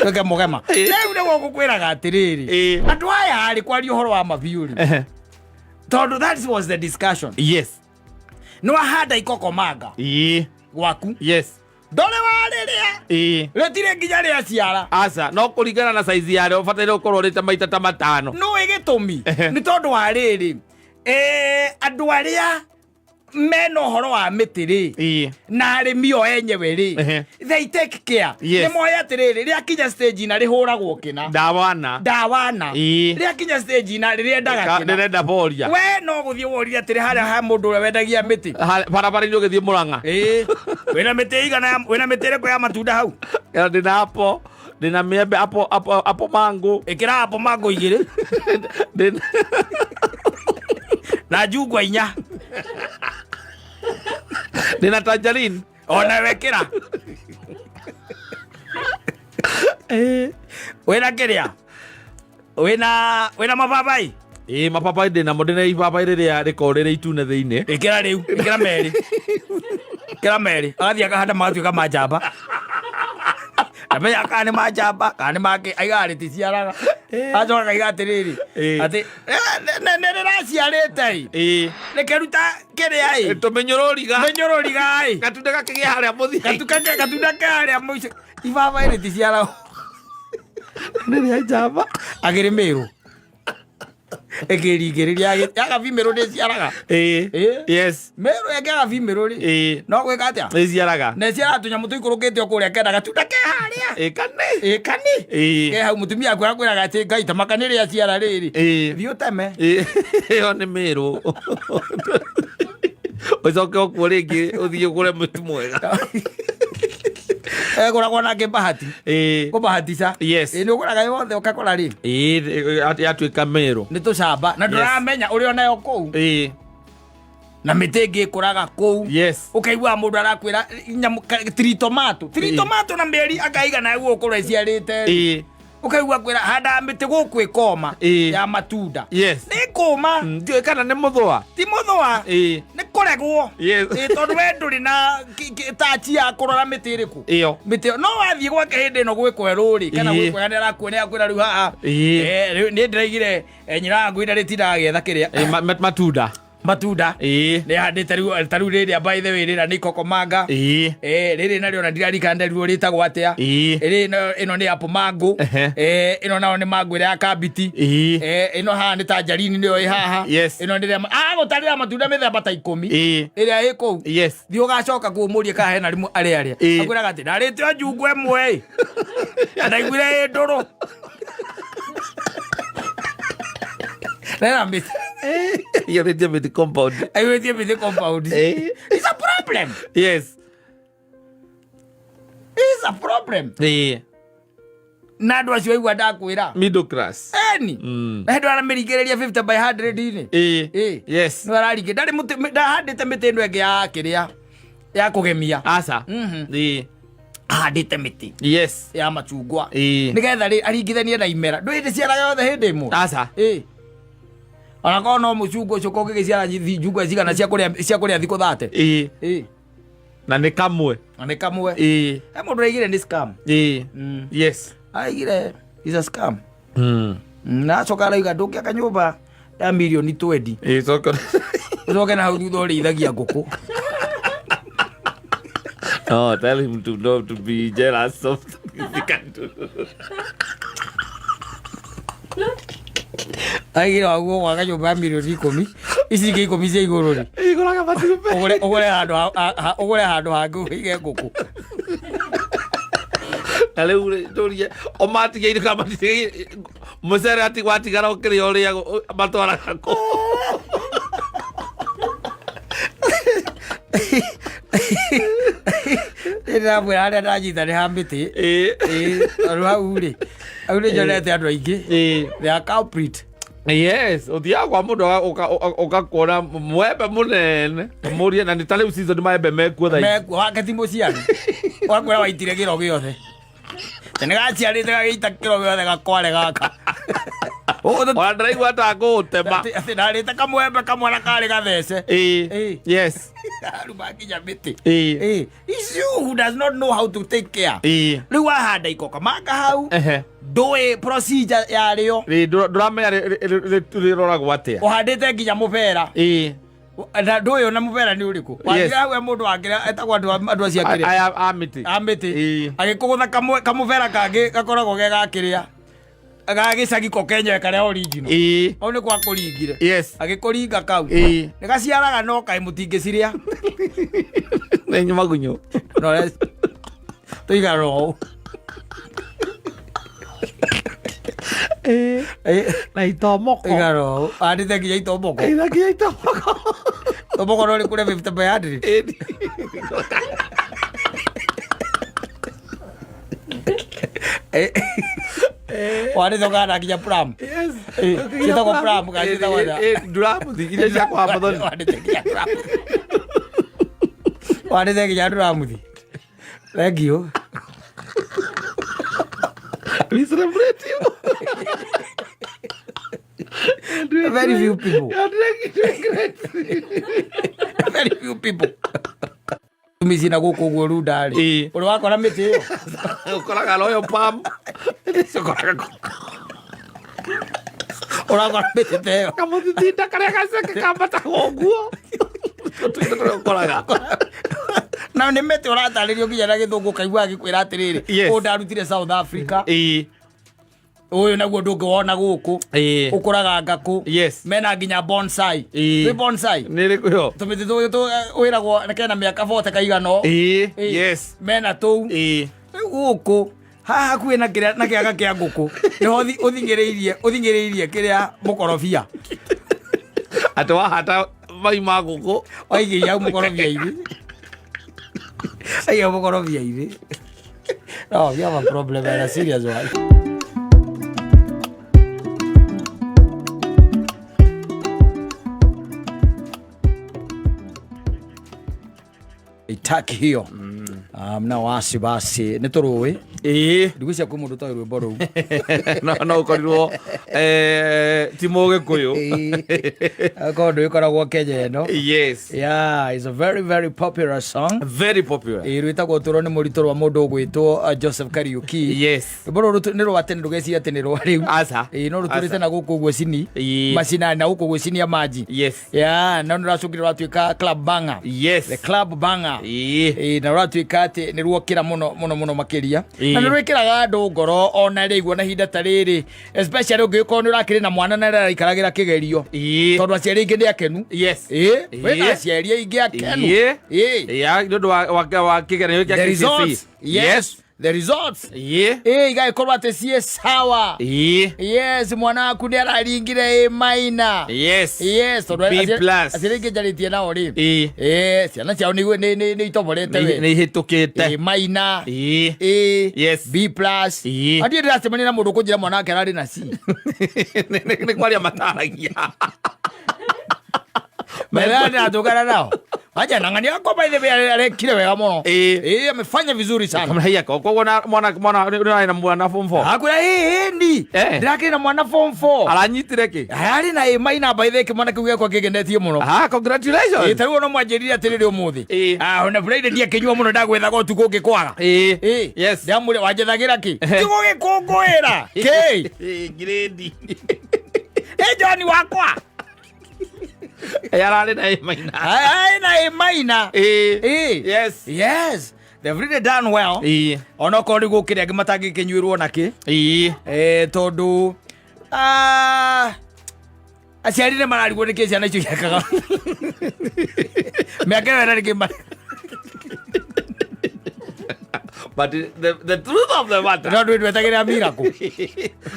Twĩke mũgema. Rĩu nĩguo ngũkwĩraga atĩrĩrĩ. Ĩĩ. Andũ aya rĩ kwaria ũhoro wa mabiũ rĩ. Ehe. Tondũ that was the discussion. Yes. Nĩ wahanda ikokomanga Ĩĩ. gwaku. Yes. Ndũrĩ warĩrĩa. Ĩĩ. Rĩtirĩ nginya rĩaciara. Aca, no kũringana na size yarĩo ũbataire gũkorwo ũrĩte maita ta matano. Nũĩ gĩtũmi? Ehe. Nĩ tondũ wa rĩrĩ. Andũ arĩa mena ũhoro wa mĩtĩ rĩ Ĩĩ. na arĩmi o enyewe rĩ Ehe. they take care. Yes. Nĩ moĩ atĩrĩrĩ rĩakinya stage na rĩhũragwo kĩna Ndawana. ndawana. Ĩĩ. Rĩakinya stage na rĩrĩendaga kĩna. Ndĩrenda boria. We no gũthiĩ worie atĩrĩ harĩa ha mũndũ ũrĩa wendagia mĩtĩ. Barabara-inĩ ũgĩthiĩ Mũrang'a. Ĩĩ. Wĩna mĩtĩ igana wĩna mĩtĩ ĩrĩkũ ya matunda hau? Ndĩna apple, ndĩna mĩembe apple, apple, apple mango. Ĩkĩra apple mango igĩrĩ Ndĩna na njungwa inya. Ndĩna tangerine. Ona wekĩra. Wĩna kĩrĩa? Wĩna mababai? Ĩĩ mababai ndĩnamo, ndĩna ibabai rĩrĩa rĩkoragwo rĩrĩ itune thĩinĩ. Ĩkĩra rĩu, ĩkĩra merĩ. Ĩkĩra merĩ. Agathiĩ akahanda magatuĩka manjamba. Ndamenya kana nĩ manjamba kana nĩ mangĩ aigaga rĩticiaraga. Acoka akaiga atĩrĩrĩ Ĩĩ. atĩ nĩ rĩraciarĩte ĩ. Ĩĩ. Rĩkĩruta kĩrĩa ĩ. Tũmĩnyũrũriga. Mĩnyũrũriga ĩ. Gatunda gakĩgĩa harĩa mũthia. Gatunda ke harĩa mũico. Ibabai rĩticiaraga. Nĩ rĩa njamba. Agĩrĩ mĩrũ. Ĩkĩringĩrĩria yagabi mĩrũ nĩciaraga. Ĩĩ. Ĩĩ. Yes. Mĩrũ ĩngĩagabi mĩrũ rĩ. Ĩĩ. No gwĩka atĩa? Ĩciaraga. Na ĩciaraga tũnyamũ tũikũrũkĩte o kũrĩa kenda gatunda ke harĩa. Ĩ kane. Ĩ kani. Ĩĩ. Ke hau mũtumia aku akwĩraga atĩ Ngai ta maka nĩ rĩaciara rĩrĩ. Ĩĩ. Thiĩ ũteme. Ĩĩ. Ĩyo nĩ mĩrũ. Ũcoke ũkuo rĩngĩ ũthiĩ ũgũre mũtu mwega. Egũragwo nake bahati. Ĩĩ. Kũbahatica. Yes. Ĩ nĩ ũgũraga yothe ũkakora rĩ. Ĩĩ yatuĩka mĩrũ. Nĩ tũcamba na ndũramenya ũrĩa onayo kũu. Ĩĩ. Na mĩtĩ ĩngĩ ĩkũraga kũu. Yes. Ũkaigua mũndũ arakwĩra nyamũ tritomato. Tritomato na mĩeri akaigana gũkũrwo ĩciarĩte. Ĩĩ. Ũkaigua kwĩra handa mĩtĩ gũkũ ĩkoma Ĩĩ. ya matunda. Yes. Nĩ kũma. Ndiũĩ kana nĩ mũthũa. Ti mũthũa. Ĩĩ. Nĩ kũregwo. Yes. Ĩĩ tondũ we ndũrĩ na tachi ya kũrora mĩtĩ ĩrĩkũ. Ĩyo. Mĩtĩ ĩyo no wathiĩ gwake hĩndĩ ĩno gwĩ kwerũ rĩ kana Ĩĩ. gwĩ kwega nĩ arakuonia akwĩra rĩu haha. Ĩĩ. Rĩu niĩ ndĩraigire nyina wa ngui ndarĩtindaga agĩetha kĩrĩa. Ĩĩ, matunda. Matunda. Ĩĩ. Nĩ handĩte rĩu ta rĩu rĩrĩa by the way rĩrĩa nĩ ikokomanga. Ĩĩ. Rĩrĩ narĩo na ndirarikana nderirwo rĩtagwo atĩa. Ĩĩ. Rĩrĩ ĩno nĩ apple mango. Ehe. Ĩno nayo nĩ mango ĩrĩa ya kambiti. Ĩĩ. Ĩno haha nĩ tangerine nĩyo ĩ haha. Yes. Ĩno nĩ ĩrĩa agũtarĩra matunda mĩthemba ta 10. Ĩĩ. Ĩrĩa ĩ kũu. Yes. Thiĩ ũgacoka kũu ũmũrie kana hena rĩmwe arĩa arĩa. Ĩĩ. Akwĩraga atĩ ndarĩte o njungwa ĩmwe ĩ. Na ndaiguire ĩ ndũrũ. Nena mĩtĩ. Aiyũrĩtie mĩtĩ compound. Aiyũrĩtie mĩtĩ compound. Ĩĩ. It's a problem. Yes. It's a problem. Ĩĩ. Na andũ acio aigua ndakwĩra. Middle class. Eni. Mm. Na hĩndĩ aramĩringĩrĩria 50 by 100 inĩ. Ĩĩ. Ĩĩ. Yes. Nĩ araringĩ ndarĩ mũtĩ ndahandĩte mĩtĩ ĩno ĩngĩ ya kĩrĩa ya kũgemia. Aca. Mhm. Ĩĩ. Ahandĩte mĩtĩ Yes. ya macungwa. Ĩĩ. Nĩgetha rĩ aringithanie na imera. Ndũĩ ndĩciaraga yothe hĩndĩ ĩmwe. Aca. Ĩĩ. Ona korwo no mũcungwa ũcio kũngĩgĩciara njungwa cigana cia kũrĩa thikũ 30. Ĩĩ. Ĩĩ. Na nĩ kamwe. Na nĩ kamwe. Ĩĩ. He mũndũ araigire nĩ scam. Ĩĩ. Mm. Yes. Araigire is a scam. Mm. Na acoka arauga ndũngĩaka nyũmba ya mirioni 20 Ĩĩ, coka. Ũcoke na hau thutha ũrĩithagia ngũkũ. No, tell him to not to be jealous of things he can do. Aigire waguo gwaka nyũmba ya mirioni 10, ici ingĩ 10 cia igũrũ rĩ, Igũraga matumbĩ. Ũgũre handũ hangĩ ũige ngũkũ. Na rĩu rĩ, ndũrie o matigĩire kana matigĩire mũcere ati watigara ũkĩrĩa ũrĩa matwaraga kũ? Ndĩramwĩra harĩa ndanyita nĩ ha mĩtĩ. Ĩĩ, tondũ hau rĩ, hau nĩ nyonete andũ aingĩ. They are culprit. Yes, ũthiaga kwa mũndũ ũgakuona mwembe mũnene, mũrie na nĩ ta rĩu season maembe mekuo thaa ici. Mekuo wake ti mũciari. Wakwĩra waitire kĩro gĩothe. Nĩ gaciarĩte gagĩita kĩro gĩothe gakware gaka. Ona ndĩraigua ta ngũũtema. Atĩ ndarĩte kamwembe kamwe na karĩ gathece. Ĩĩ. Yes. Aruma nginya mĩtĩ. Ĩĩ. Ĩĩ. It's you who does not know how to take care. Ĩĩ. Rĩu wahanda ikoka manga hau, ndũĩ procedure yarĩo. Ĩĩ, ndũramenya rĩroragwo atĩa. Ũhandĩte nginya mũbera. Na ndũĩ ona mũbera nĩ ũrĩkũ. Wathire hau he mũndũ wakĩrĩa etagwo andũ acio akĩrĩa. Aya a mĩtĩ. A mĩtĩ. Ĩĩ. Agĩkũgũtha kamũbera kangĩ gakoragwo ge gakĩrĩa ga gĩcagi ko kenyewe karĩa original. Ĩĩ. Hau nĩ kwa kũringire. Yes. Agĩkũringa kau. Ĩĩ. Nĩ gaciaraga no kaĩ mũtingĩcirĩa. Nĩ magunyũ. No tũigana ũũ. Ĩĩ. Ĩĩ. Na itomoko. Tũigana ũũ. Handĩte nginya itomoko. Ĩĩ, na nginya itomoko. Itomoko no rĩkũre 50 by 100. Ĩĩ. Wandĩte ũkahanda nginya plum. Yes. Ĩĩ, ciĩtagwo plum kana ciĩtagwo atĩa? Ĩĩ, nduramuthi iria cia kwa Muthoni. Wandĩte nginya plum. Wandĩte nginya nduramuthi. Thank you. We celebrate you. Very few people. You are doing great. Very few people. Mĩciĩ na gũkũ ũguo runda rĩ. Ĩĩ. Ũrĩ wakora mĩtĩ ĩyo. Ũkoraga royal palm. Ũkoraga Ũrakora mĩtĩ ta ĩyo. kamũthitinda karĩa gaceke kambataga ũguo. Tũtũire tũrĩa ũkoraga. Na nĩ mĩtĩ ũratarĩrio nginya na gĩthũngũ ũkaigua agĩkwĩra atĩrĩrĩ. Yes. Ũyũ ndarutire South Africa. Ĩĩ. Ũyũ naguo ndũngĩwona gũkũ. Ĩĩ. Ũkũraga ngakũ. Yes. Mena nginya bonsai. Ĩĩ. Wĩ bonsai? Nĩ ĩrĩkũ ĩyo? Tũmĩtĩ tũyũ wĩragwo kena mĩaka 40 kaigana ũũ. Ĩĩ. Ĩĩ. Yes. Mena tũu. Ĩĩ. Rĩu gũkũ haha hakuhĩ na kĩrĩa na kĩaga kĩa ngũkũ nĩho ũthing'ĩrĩirie kĩrĩa mũkorobia. Atĩ wahata mai ma ngũkũ. Waigĩire hau mũkorobia-inĩ. Waigĩire mũkorobia-inĩ. No, we have a problem and a serious one. Itaki hiyo. Mna wasi basi nĩ tũrũĩ. Ĩĩ. Ndigwĩciria kwĩ mũndũ ũtoĩ rwĩmbo rũu. No ũkorirwo ti mũgĩkũyũ. Akorwo ndũgĩkoragwo Kenya ĩno. Yes. Yeah, it's a very very popular song. Very popular. Ĩĩ, rwĩtagwo ũtũũro nĩ mũritũ rwa mũndũ ũgwĩtwo Joseph Kariuki. Yes. Rwĩmbo rũrũ nĩ rwa tene, ndũgeciria atĩ nĩ rwa rĩu. Aca. Ĩĩ, no rũtũrĩte Aca. na gũkũ ũguo cini. Ĩĩ. Macinani na gũkũ ũguo cini ya maji. Yes. Yeah, no nĩ rũracokire rwatuĩka club banger. Yes. The club banger. Ĩĩ. Ĩĩ, na rũratuĩka atĩ nĩ ruokĩra mũno mũno mũno makĩria. Ĩĩ. Na nĩ rwĩkĩraga andũ ngoro ona rĩu ona ihinda ta rĩrĩ, especially ũngĩgĩkorwo nĩ ũrakĩrĩ na mwana na araikaragĩra kĩgerio. Ĩĩ. Tondũ aciari aingĩ nĩ akenu. Yes. Ĩĩ, wĩna Ĩĩ. aciari aingĩ akenu. Ĩĩ. Ĩĩ. Ya, nĩ ũndũ wa kĩgeranio kĩa The KCSE. results. Yes. The results. Ĩĩ. Ĩĩ, igagĩkorwo atĩ ciĩ sawa. Ĩĩ. Yes, mwana waku nĩ araringire A minor. Yes. Yes, tondũ B plus. aciari aingĩ njarĩtie nao rĩ. Ĩĩ. Ĩĩ, ciana ciao nĩ itoborete we. Nĩ ihĩtũkĩte. A minor. Ĩĩ. A. Yes. B plus. Ĩĩ. Andiĩ ndĩracemania na mũndũ ũkũnjĩra mwana wake ararĩ na C. Nĩ kwaria mataragia. Metha ndĩratũngana nao. Aja na ng'ani yakwa by the way arekire wega muno. Ĩĩ. Ĩĩ, amefanya vizuri sana. Kamũhaiya koguo na mwana mwana nĩ na mwana form 4. Akwĩra ĩĩ ĩni. Eh. Ndĩrakĩrĩ na mwana form 4. Aranyitire kĩ? Ararĩ na ĩ maina by the way kĩmwana kĩu gĩakwa kĩngenetie mũno. Ah, congratulations. Ĩ tarĩu ona mwanjĩrire atĩrĩrĩ ũmũthĩ. Ĩĩ. Ah, ona Friday ndiakĩnyua mũno ndagwethaga ũtukũ ũngĩkwaga. Ĩĩ. Ĩĩ. Yes. Ndamwĩra wanjethagĩra kĩ? Ti gũgĩkũngũĩra. Kĩ? Ĩĩ, grade. Ĩ John wakwa. Ĩ, ararĩ na ĩ maina. Ararĩ na ĩ maina. Ĩĩ. Ĩĩ. Yes. Yes. They've really done well. Ĩĩ. Onokorwo rĩu gũkĩrĩ angĩ matangĩkĩnyuĩrwo nakĩ. Ĩĩ. Eh, tondũ ah, aciari nĩ mararigwo nĩkĩ ciana icio ciekaga mĩaka ĩyo ĩna nĩkĩ But the truth of the matter. no ndwĩ ndwetagĩrĩra miracle.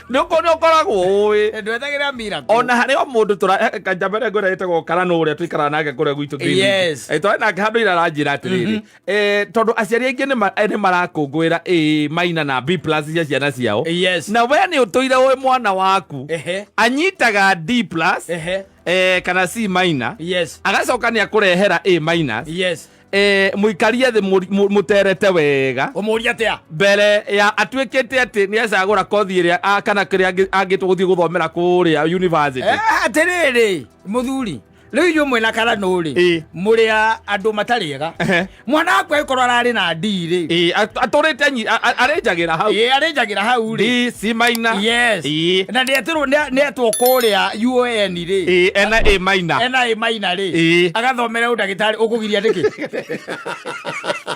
Nĩ ũkoragwo ũĩ. Ndwetagĩrĩra miracle. Ona harĩ o mũndũ tũra kanjamba ĩrĩa ngwĩra ĩtagwo Karano ũrĩa tũikaraga nake kũrĩa gwitũ Greenwich. Yes. Eh, twarĩ nake handũ ira aranjĩra atĩrĩrĩ, eh, tondũ aciari aingĩ nĩ marakũngũĩra A minor na B plus cia ciana ciao. Yes. Na we nĩ ũtũire wĩ mwana waku Ehe. anyitaga D plus, Ehe. eh, kana C minor, Yes. agacoka nĩ akũrehera A minus. Yes. Eh, mũikarie thĩ mũterete wega Ũmũrie atĩa? Mbere ya atuĩkĩte atĩ nĩ acagũra kothi ĩrĩa kana kĩrĩa angĩtua gũthiĩ gũthomera kũrĩa university. Eh, atĩrĩrĩ mũthuri, rĩu inyuĩ mwĩna Karanũ rĩ, Ĩĩ. mũrĩ a andũ matarĩ ega. Ehe. Mwana waku angĩkorwo ararĩ na D rĩ, Ĩĩ, atũrĩte arĩnjagĩra hau. Ĩĩ, arĩnjagĩra hau rĩ. D C minor. Yes. Ĩĩ. Na nĩetĩrwo nĩetwo kũrĩa UON rĩ. Ĩĩ, ena A minor. Ena A minor rĩ. Ĩĩ. Agathomera ũndagĩtarĩ ũkũgiria nĩkĩ?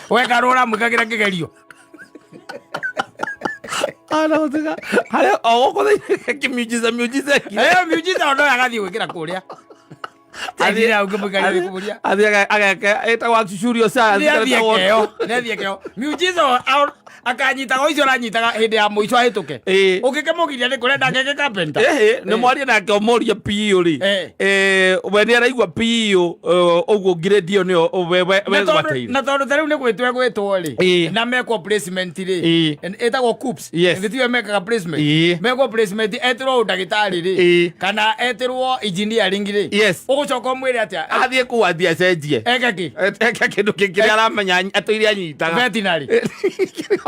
We karũ ũramwĩkagĩra kĩgerio. Arahũthĩka harĩa o gũkũ thĩinĩ kĩmiujiza miujiza ĩkire. Eh, miujiza ona ũyũ agathiĩ gwĩkĩra kũrĩa. Athiĩ hau ngĩmũikaria gĩkũmũria. Athiĩ ageke ĩtagwo actuarial science. Nĩathiĩ keo, nĩathiĩ keo. Miujiza akanyitaga o icio aranyitaga hĩndĩ ya mũico ahĩtũke. Ĩĩ. Ũngĩkĩmũgiria nĩ kũrenda angeke carpenter. Ĩhĩ, nĩ mwarie nake ũmũrie piũ rĩ. Eh. Eh, we nĩ araigua piũ ũguo grade ĩyo nĩyo we Na tondũ- gwateire. na tondũ ta rĩu nĩ gwĩtwo egwĩtwo rĩ, Ĩĩ. na mekwo placement rĩ, Ĩĩ. ĩtagwo CUPS. Yes. Githĩ tiwe mekaga placement? Ĩĩ. Mekwo placement etĩrwo ũndagĩtarĩ rĩ, Ĩĩ. kana etĩrwo engineering rĩ, Yes. ũgũcoka ũmwĩre atĩa? Athiĩ kũu athiĩ acenjie. Eke kĩ? Eke kĩndũ kĩngĩ kĩrĩa aramenya atũire anyitaga. Veterinary.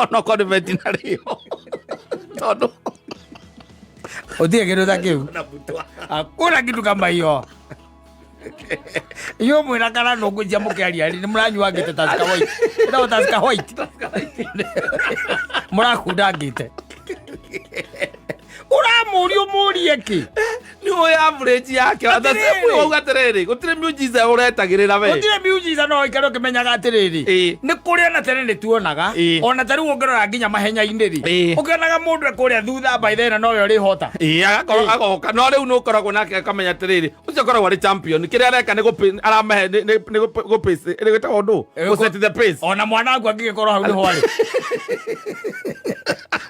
Onokorwo nĩ veterinary ĩyo. Tondũ Ũtige kĩndũ ta kĩu. na mũtwa. Hakuna kitu kama hiyo. Iyo mwĩna kana nũngũ cia mũkĩaria rĩ, nĩ mũranyua ngĩte Tusker White. Ĩtagwo Tusker White. Mũrakunda ngĩte. Ũramũria ũmũrie kĩ? Nĩ ũĩ average yake. Atĩrĩrĩ. Wauga atĩrĩrĩ, gũtirĩ miujiza ũretagĩrĩra we. Gũtirĩ miujiza no ũikare ũkĩmenyaga atĩrĩrĩ. Ĩĩ. Nĩ kũrĩ ona tene nĩ tuonaga. Ĩĩ. Ona ta rĩu ũngĩrora nginya mahenya-inĩ rĩ. Ĩĩ. Ũkĩonaga mũndũ e kũrĩa thutha by then nowe ũrĩhota. Ĩĩ, agakorwo agoka no rĩu nĩ ũkoragwo nake akamenya atĩrĩrĩ, ũcio akoragwo arĩ champion kĩrĩa areka nĩ aramahe nĩ gũpace nĩ gwĩtagwo ndũ Ĩĩ, gũ set the pace. Ona mwana waku angĩgĩkorwo hau nĩho arĩ.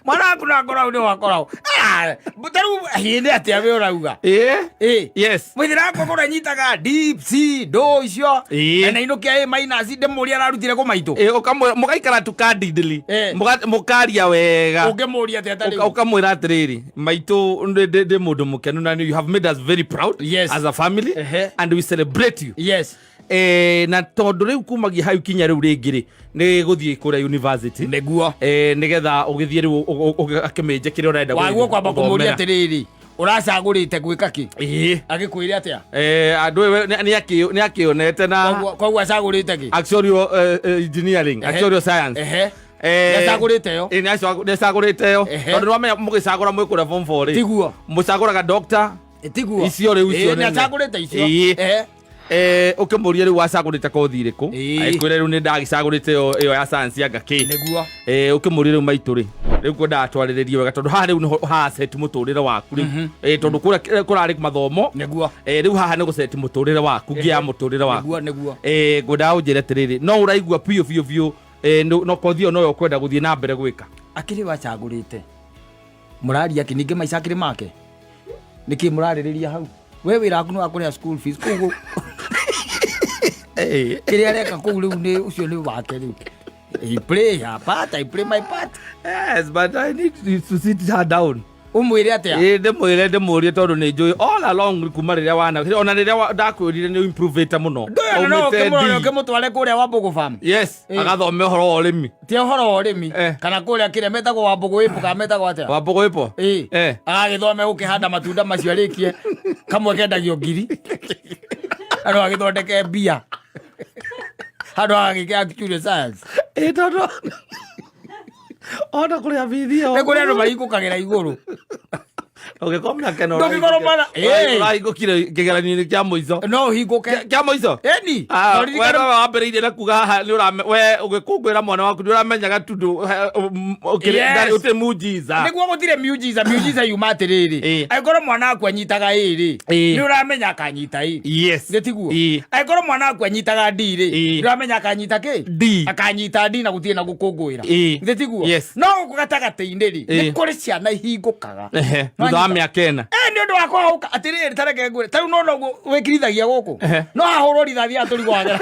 Mwana waku no akorwo hau nĩho akoragwo. Ah, ta rĩu hĩndĩ atĩa we ũrauga? Ĩĩ. Ĩĩ. Yes. Mũithĩra wakwa kũrĩa nyitaga D, C, ndũ icio. Ĩĩ. Na nainũkia A minus ndĩmũrie ararutire kũ maitũ. Ĩĩ, ũkamwĩra mũgaikara tu candidly. Ĩĩ. Mũkaria wega. Ũngĩmũria atĩa ta rĩu? Ũkamwĩra atĩrĩrĩ, maitũ ndĩ mũndũ mũkenu na you have made us very proud Yes. as a family Ehe. and we celebrate you. Yes. Eh, na tondũ rĩu kumagia hau kinya rĩu rĩngĩ rĩ nĩ gũthiĩ kũrĩa university. Nĩguo. Eh, nĩgetha ũgĩthiĩ rĩu ũgakĩmĩnje kĩrĩa ũrenda Waguo kwamba kũmũria gũthomera. atĩrĩrĩ, ũracagũrĩte gwĩka kĩ? Ĩĩ. Agĩkwĩre atĩa? Eh, andũ ĩwe nĩ akĩonete na Koguo acagũrĩte kĩ? actuarial engineering, Ehe. actuarial science. Ehe. Eh, Nĩacagũrĩte yo? Ĩĩ, nĩacagũrĩte yo. Ehe. Tondũ nĩwamenya mũgĩcagũra mwĩ kũrĩa form 4 rĩ, Tiguo. mũcagũraga doctor. Tiguo. Icio rĩu icio Ĩĩ, nene. nĩacagũrĩte icio. Ĩĩ. Ehe. Eh, ũkĩmũria rĩu wacagũrĩte kothi ĩrĩkũ, Ĩĩ. agĩkwĩra rĩu nĩ ndagĩcagũrĩte ĩyo ya science anga kĩ. Nĩguo. Eh, ũkĩmũria rĩu maitũ rĩ, rĩu kwendaga twarĩrĩrie wega tondũ haha rĩu nĩho haset mũtũrĩre waku rĩu. Eh, tondũ kũrĩa kũrarĩ mathomo. Nĩguo. Eh, rĩu haha nĩ gũceti mũtũrĩre waku ngia ya mũtũrĩre waku. Nĩguo, nĩguo. Eh, ngwendaga ũnjĩre atĩrĩrĩ, no ũraigua biũ biũ biũ, eh, no kothi ĩyo noyo ũkwenda gũthiĩ na mbere gwĩka? Akĩrĩ wacagũrĩte. Mũraria kĩ? Ningĩ maica akĩrĩ make? Nĩkĩ mũrarĩrĩria hau? We wĩra waku nĩ wa kũrĩha school fees koguo kĩrĩa areka kũu rĩu nĩ ũcio nĩ wake rĩu. He play her part, I play my part. Yes, but I need to sit her down. Ũmwĩre atĩa? Ĩ, ndĩmwĩre, ndĩmũrie, tondũ nĩ njũĩ all along kuma rĩrĩa wana ona rĩrĩa ndakwĩrire nĩ improvĩte mũno. Ndũyũ no Aumĩte ũkĩmũrore. D. Ũkĩmũtware kũrĩa Wambũgũ farm. Yes. Agathome ũhoro wa ũrĩmi. Ti ũhoro wa ũrĩmi. Eh. Kana kũrĩa kĩrĩa metagwo Wambũgũ ĩpo, kana metagwo atĩa? Wambũgũ ĩpo. Ĩ. Eh. Agagĩthome gũkĩhanda matunda macio, arĩkie kamwe kendagio ngiri, andũ agĩthondeke mbia handũ agagĩke actuarial science. Ĩ, tondũ ona kũrĩa bithi ĩyo Nĩ kũrĩ andũ mahingũkagĩra igũrũ. Ũngĩkorwo mĩaka ĩno Ndũngĩkorwo mwana- Ĩ. Ũrahingũkire kĩgeranio-inĩ kĩa mũico. No ũhingũke. Kĩa mũico. Ĩni. Ah, No we ririkane- nowe wambĩrĩirie na kuga haha nĩ ũrame- we ũgĩkũngũĩra mwana waku nĩ ũramenyaga tundu Yes. ũtĩ mujiza. Nĩguo gũtirĩ miujiza. Miujiza yuma atĩrĩrĩ, angĩkorwo mwana waku anyitaga ĩ rĩ, nĩ ũramenya akanyita ĩ. Nĩ tiguo? Angĩkorwo mwana waku anyitaga D rĩ, nĩ ũramenya akanyita kĩ? D. Akanyita D na gũtirĩ na gũkũngũĩra. Nĩ tiguo? Yes. No gũkũ gatagatĩ-inĩ rĩ, nĩ kũrĩ ciana ihingũkaga. Ehe, thutha wa mĩaka 4. Nĩ ũndũ wa kũhauka atĩrĩrĩ, tareke ngwĩre, tarĩu no noguo wĩkirithagia gũkũ. No hahũrwo rithathi atũrigwo wagera,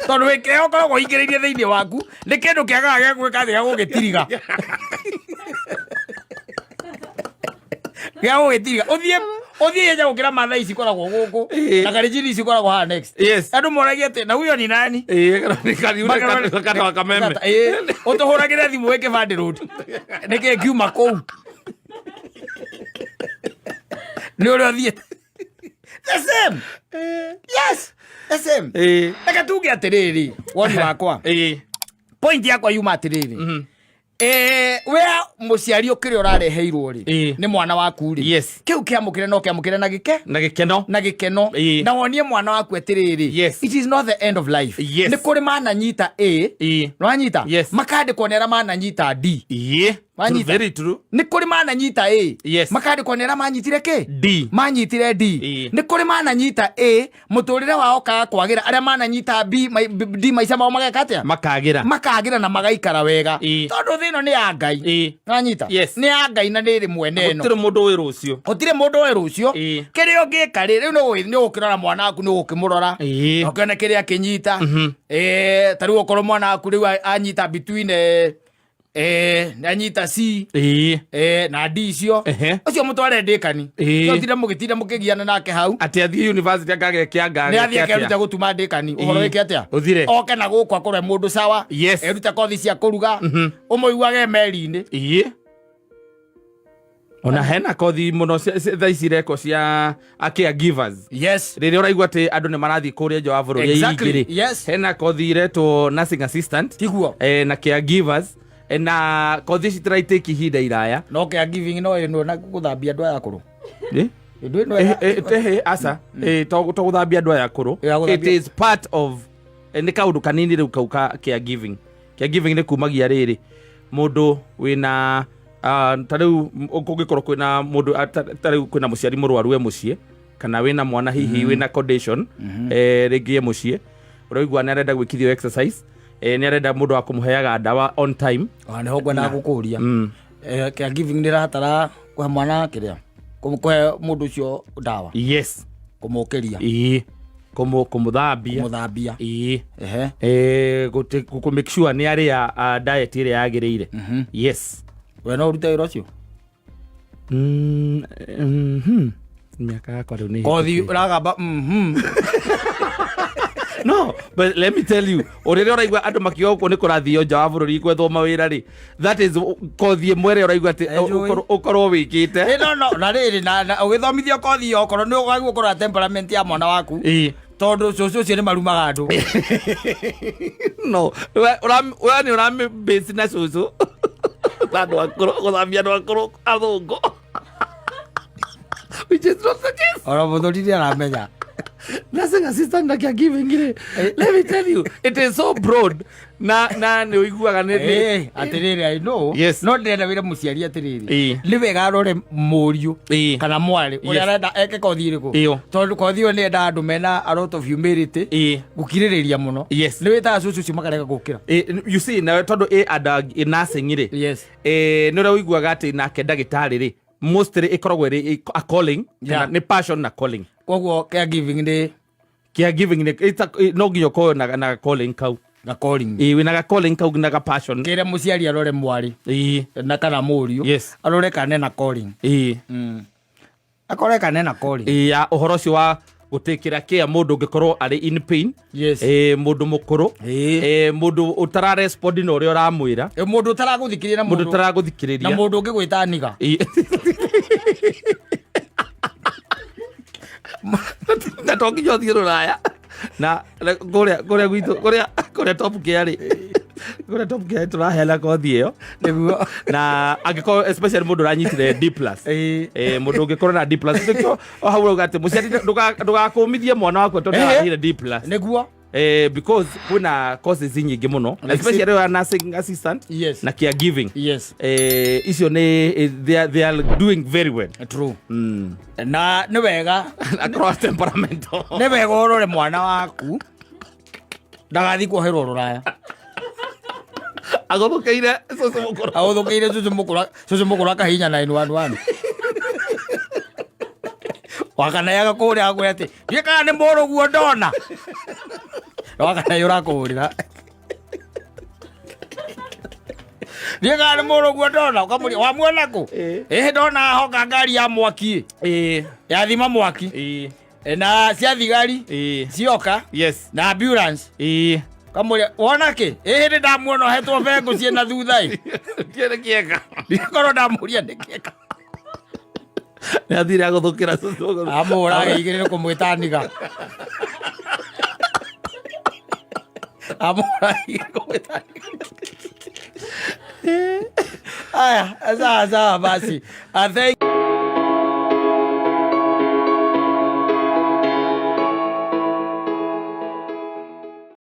tondũ wĩ kĩrĩa ũkoragwo ũingĩrĩirie thĩinĩ waku nĩ kĩndũ kĩagaga gĩa gwĩka atĩ, gĩa gũgĩtiriga ũthiĩ ihenya gũkĩra matha ici ikoragwo gũkũ na karijini ici ikoragwo haha next. Andũ moragia atĩ na huyo ni nani? Ĩ, kata wa kameme. Ĩ, ũtũhũragĩre thimũ wĩ Kĩbandĩ Road, nĩkĩ ngiuma kũu nĩ ũrĩa ũthiĩte the same. Yes, the same. Reke tuge atĩrĩrĩ, woni wakwa, point yakwa yuma atĩrĩrĩ, we mũciari ũkĩrĩa ũrareheirwo rĩ, nĩ mwana waku rĩ, kĩu kĩamũkĩre no kĩamũkĩre na gĩke Na gĩkeno. Na gĩkeno. Na wonie mwana waku atĩrĩrĩ, it is not the end of life. Nĩ kũrĩ mananyita A. Nĩwanyita? Yes. Makandĩkwo nĩ arĩa mananyita D. Wanyita? Very true. Nĩ kũrĩ mananyita A. Makandĩkwo nĩ arĩa manyitire kĩ? D. Manyitire D. Nĩ kũrĩ mananyita A, mũtũrĩre wao kaga kwagĩra, arĩa mananyita B, D, maica mao mageka atĩa? Makagĩra. Makagĩra na magaikara wega. Tondũ thĩ ĩno nĩ ya Ngai. Wanyita? Yes. Nĩ ya Ngai na nĩ ĩrĩ mwene ĩno. Gũtirĩ mũndũ wĩ rũciũ. Gũtirĩ mũndũ wĩ rũciũ. Kĩrĩa ũngĩka rĩ, rĩu nĩ ũgũkĩrora mwana waku, nĩ ũgũkĩmũrora, ũkĩone kĩrĩa akĩnyita. Ta rĩu okorwo mwana waku rĩu anyita between nĩ anyita C na D icio, ũcio mũtware ndĩkani. Ũtinde mũgĩtinda mũkĩgiana nake hau. Atĩ athiĩ university akagĩa kĩanga. Nĩ athiĩ akeruta gũtuma ndĩkani, ũhoro wĩke atĩa? Ũthire. Oke na gũkũ akorwo e mũndũ sawa. Erute kothi cia kũruga, ũmũiguage meri-inĩ. Ona hena kothi mũno thaa ici ireko cia a caregivers. Rĩrĩa ũraigua atĩ andũ nĩ marathiĩ kũrĩa nja wa bũrũri aingĩ rĩ, hena kothi iretwo nursing assistant Tiguo? Na caregivers. Na kothi ici tiraitĩki ihinda iraya. No caregiving no ĩno na gũthambia andũ aya akũrũ? Eh? Ĩndũ ĩno Tehe aca. To gũthambia andũ aya akũrũ. Ya, gũthambia- It is part of nĩ kaũndũ kanini rĩu kau ka caregiving. Caregiving nĩ kumagia rĩrĩ mũndũ wĩna ta rĩu kũngĩkorwo kwĩna mũndũ ta rĩu kwĩna mũciari mũrwaru e mũciĩ, kana wĩna mwana hihi wĩna condition rĩngĩ e mũciĩ, ũraigua nĩ arenda gwĩkithio exercise, nĩ arenda mũndũ wa kũmũheaga ndawa on time. Ona nĩho ngwendaga gũkũria. Caregiving nĩ ĩrabatara kũhe mwana kĩrĩa, kũhe mũndũ ũcio ndawa? Yes. Kũmũkĩria? Ĩĩ, kũmũthambia. Kũmũthambia. Ĩĩ. Ehe. Kũ make sure nĩ arĩa diet ĩrĩa yagĩrĩire, yes. We no ũrute wĩra ũcio? Mĩaka yakwa rĩu nĩ Kothi hĩtũkĩte. ũragamba No, but let me tell you, ũrĩrĩa ũraigua andũ makiuga gũkũ nĩ kũrathio nja wa bũrũri gwethwo mawĩra rĩ, that is kothi ĩmwe ĩrĩa ũraigua atĩ Enjoy. ũkorwo wĩkĩte. No no na rĩrĩ na ũgĩthomithio kothi ĩyo, okorwo nĩ ũgagwo kũrora temperament ya mwana waku, tondũ cũcũ ũcio nĩ marumaga andũ. No we nĩ ũramĩ na cũcũ na andũ akũrũ, gũthambia andũ akũrũ athũngũ, which is not the case. Ona mũthuri nĩ aramenya. Nursing assistant na caregiving rĩ, let me tell you, it is so broad na nĩ ũiguaga nĩ Atĩrĩrĩ, I know. No ndĩrenda wĩre mũciari atĩrĩrĩ, nĩ wega arore mũriũ kana mwarĩ ũrĩa arenda eke kothi ĩrĩkũ, tondũ kothi ĩyo nĩ yendaga andũ mena a lot of humility, gũkirĩrĩria mũno. Nĩ wĩtaga cũcũ ũcio makarega gũkĩra. You see, nawe tondũ ĩ andũ nursing rĩ, nĩ ũrĩa ũiguaga atĩ nake ndagĩtarĩ rĩ, mostly ĩkoragwo ĩrĩ a calling, kana nĩ passion na calling. Koguo caregiving nĩ Caregiving nĩ no nginya ũkorwo na calling kau. Ga calling. Ĩĩ, wĩna ga calling kau na ga passion. Kĩre mũciari arore mwarĩ na kana mũriũ. Arore kana ena calling. Akore kana ena calling. Ĩĩ, ya ũhoro ũcio wa gũtĩkĩra care mũndũ ũngĩkorwo arĩ in pain. Ĩĩ, mũndũ mũkũrũ. Ĩĩ, mũndũ ũtara respond na ũrĩa ũramwĩra. Ĩ, mũndũ ũtaragũthikĩrĩria na mũndũ mũndũ na ũtaragũthikĩrĩria. Mũndũ ũngĩgwĩta niga. Ĩĩ. Na to nginya ũthiĩ rũraya na kũrĩa gwitũ kũrĩa top care rĩ, kũrĩa top care tũraheana kothi ĩyo. Nĩguo. Na angĩkorwo especially mũndũ ũranyitire D plus. Mũndũ ũngĩkorwo na D plus, nĩkĩo o hau ũrauga atĩ mũciari ndũgakũmithie mwana waku tondũ arahire D plus. Nĩguo. Because kwĩna courses nyingĩ mũno, especially ya nursing assistant na caregiving. Icio nĩ they are doing very well. True. Na nĩ wega. Across temperamental. Nĩ wega ũrore mwana waku ndagathiĩ kuoherwo rũraya. Agũthũkĩire cũcũ mũkũrũ. Agũthũkĩire cũcũ mũkũrũ, cũcũ mũkũrũ akahihinya 911 wakana agakũhũrĩra akwĩra atĩ ndiũĩ kana nĩ mũrũguo ndona, wakana ũrakũhũrĩra, ndiũĩ kana nĩ mũrũguo ndona, ũkamũria wamuona kũ? Ĩhĩ, ndona ahoka ngari ya mwaki yathima mwaki. Na cia thigari cioka na ambulance. Kamũria wona kĩ? Ĩhĩ, nĩ ndamuona ohetwo bengũ ciĩna thutha ĩ. Kĩrĩ kĩega. Ndikorwo ndamũria nĩ kĩega. Nĩ athire agũthũkĩra cũcũ mũkũrũ. Amũraga igĩrĩ nĩ kũmwĩta niga, amũraga igĩrĩ kũmwĩta niga. Aya, sawa sawa basi. Thank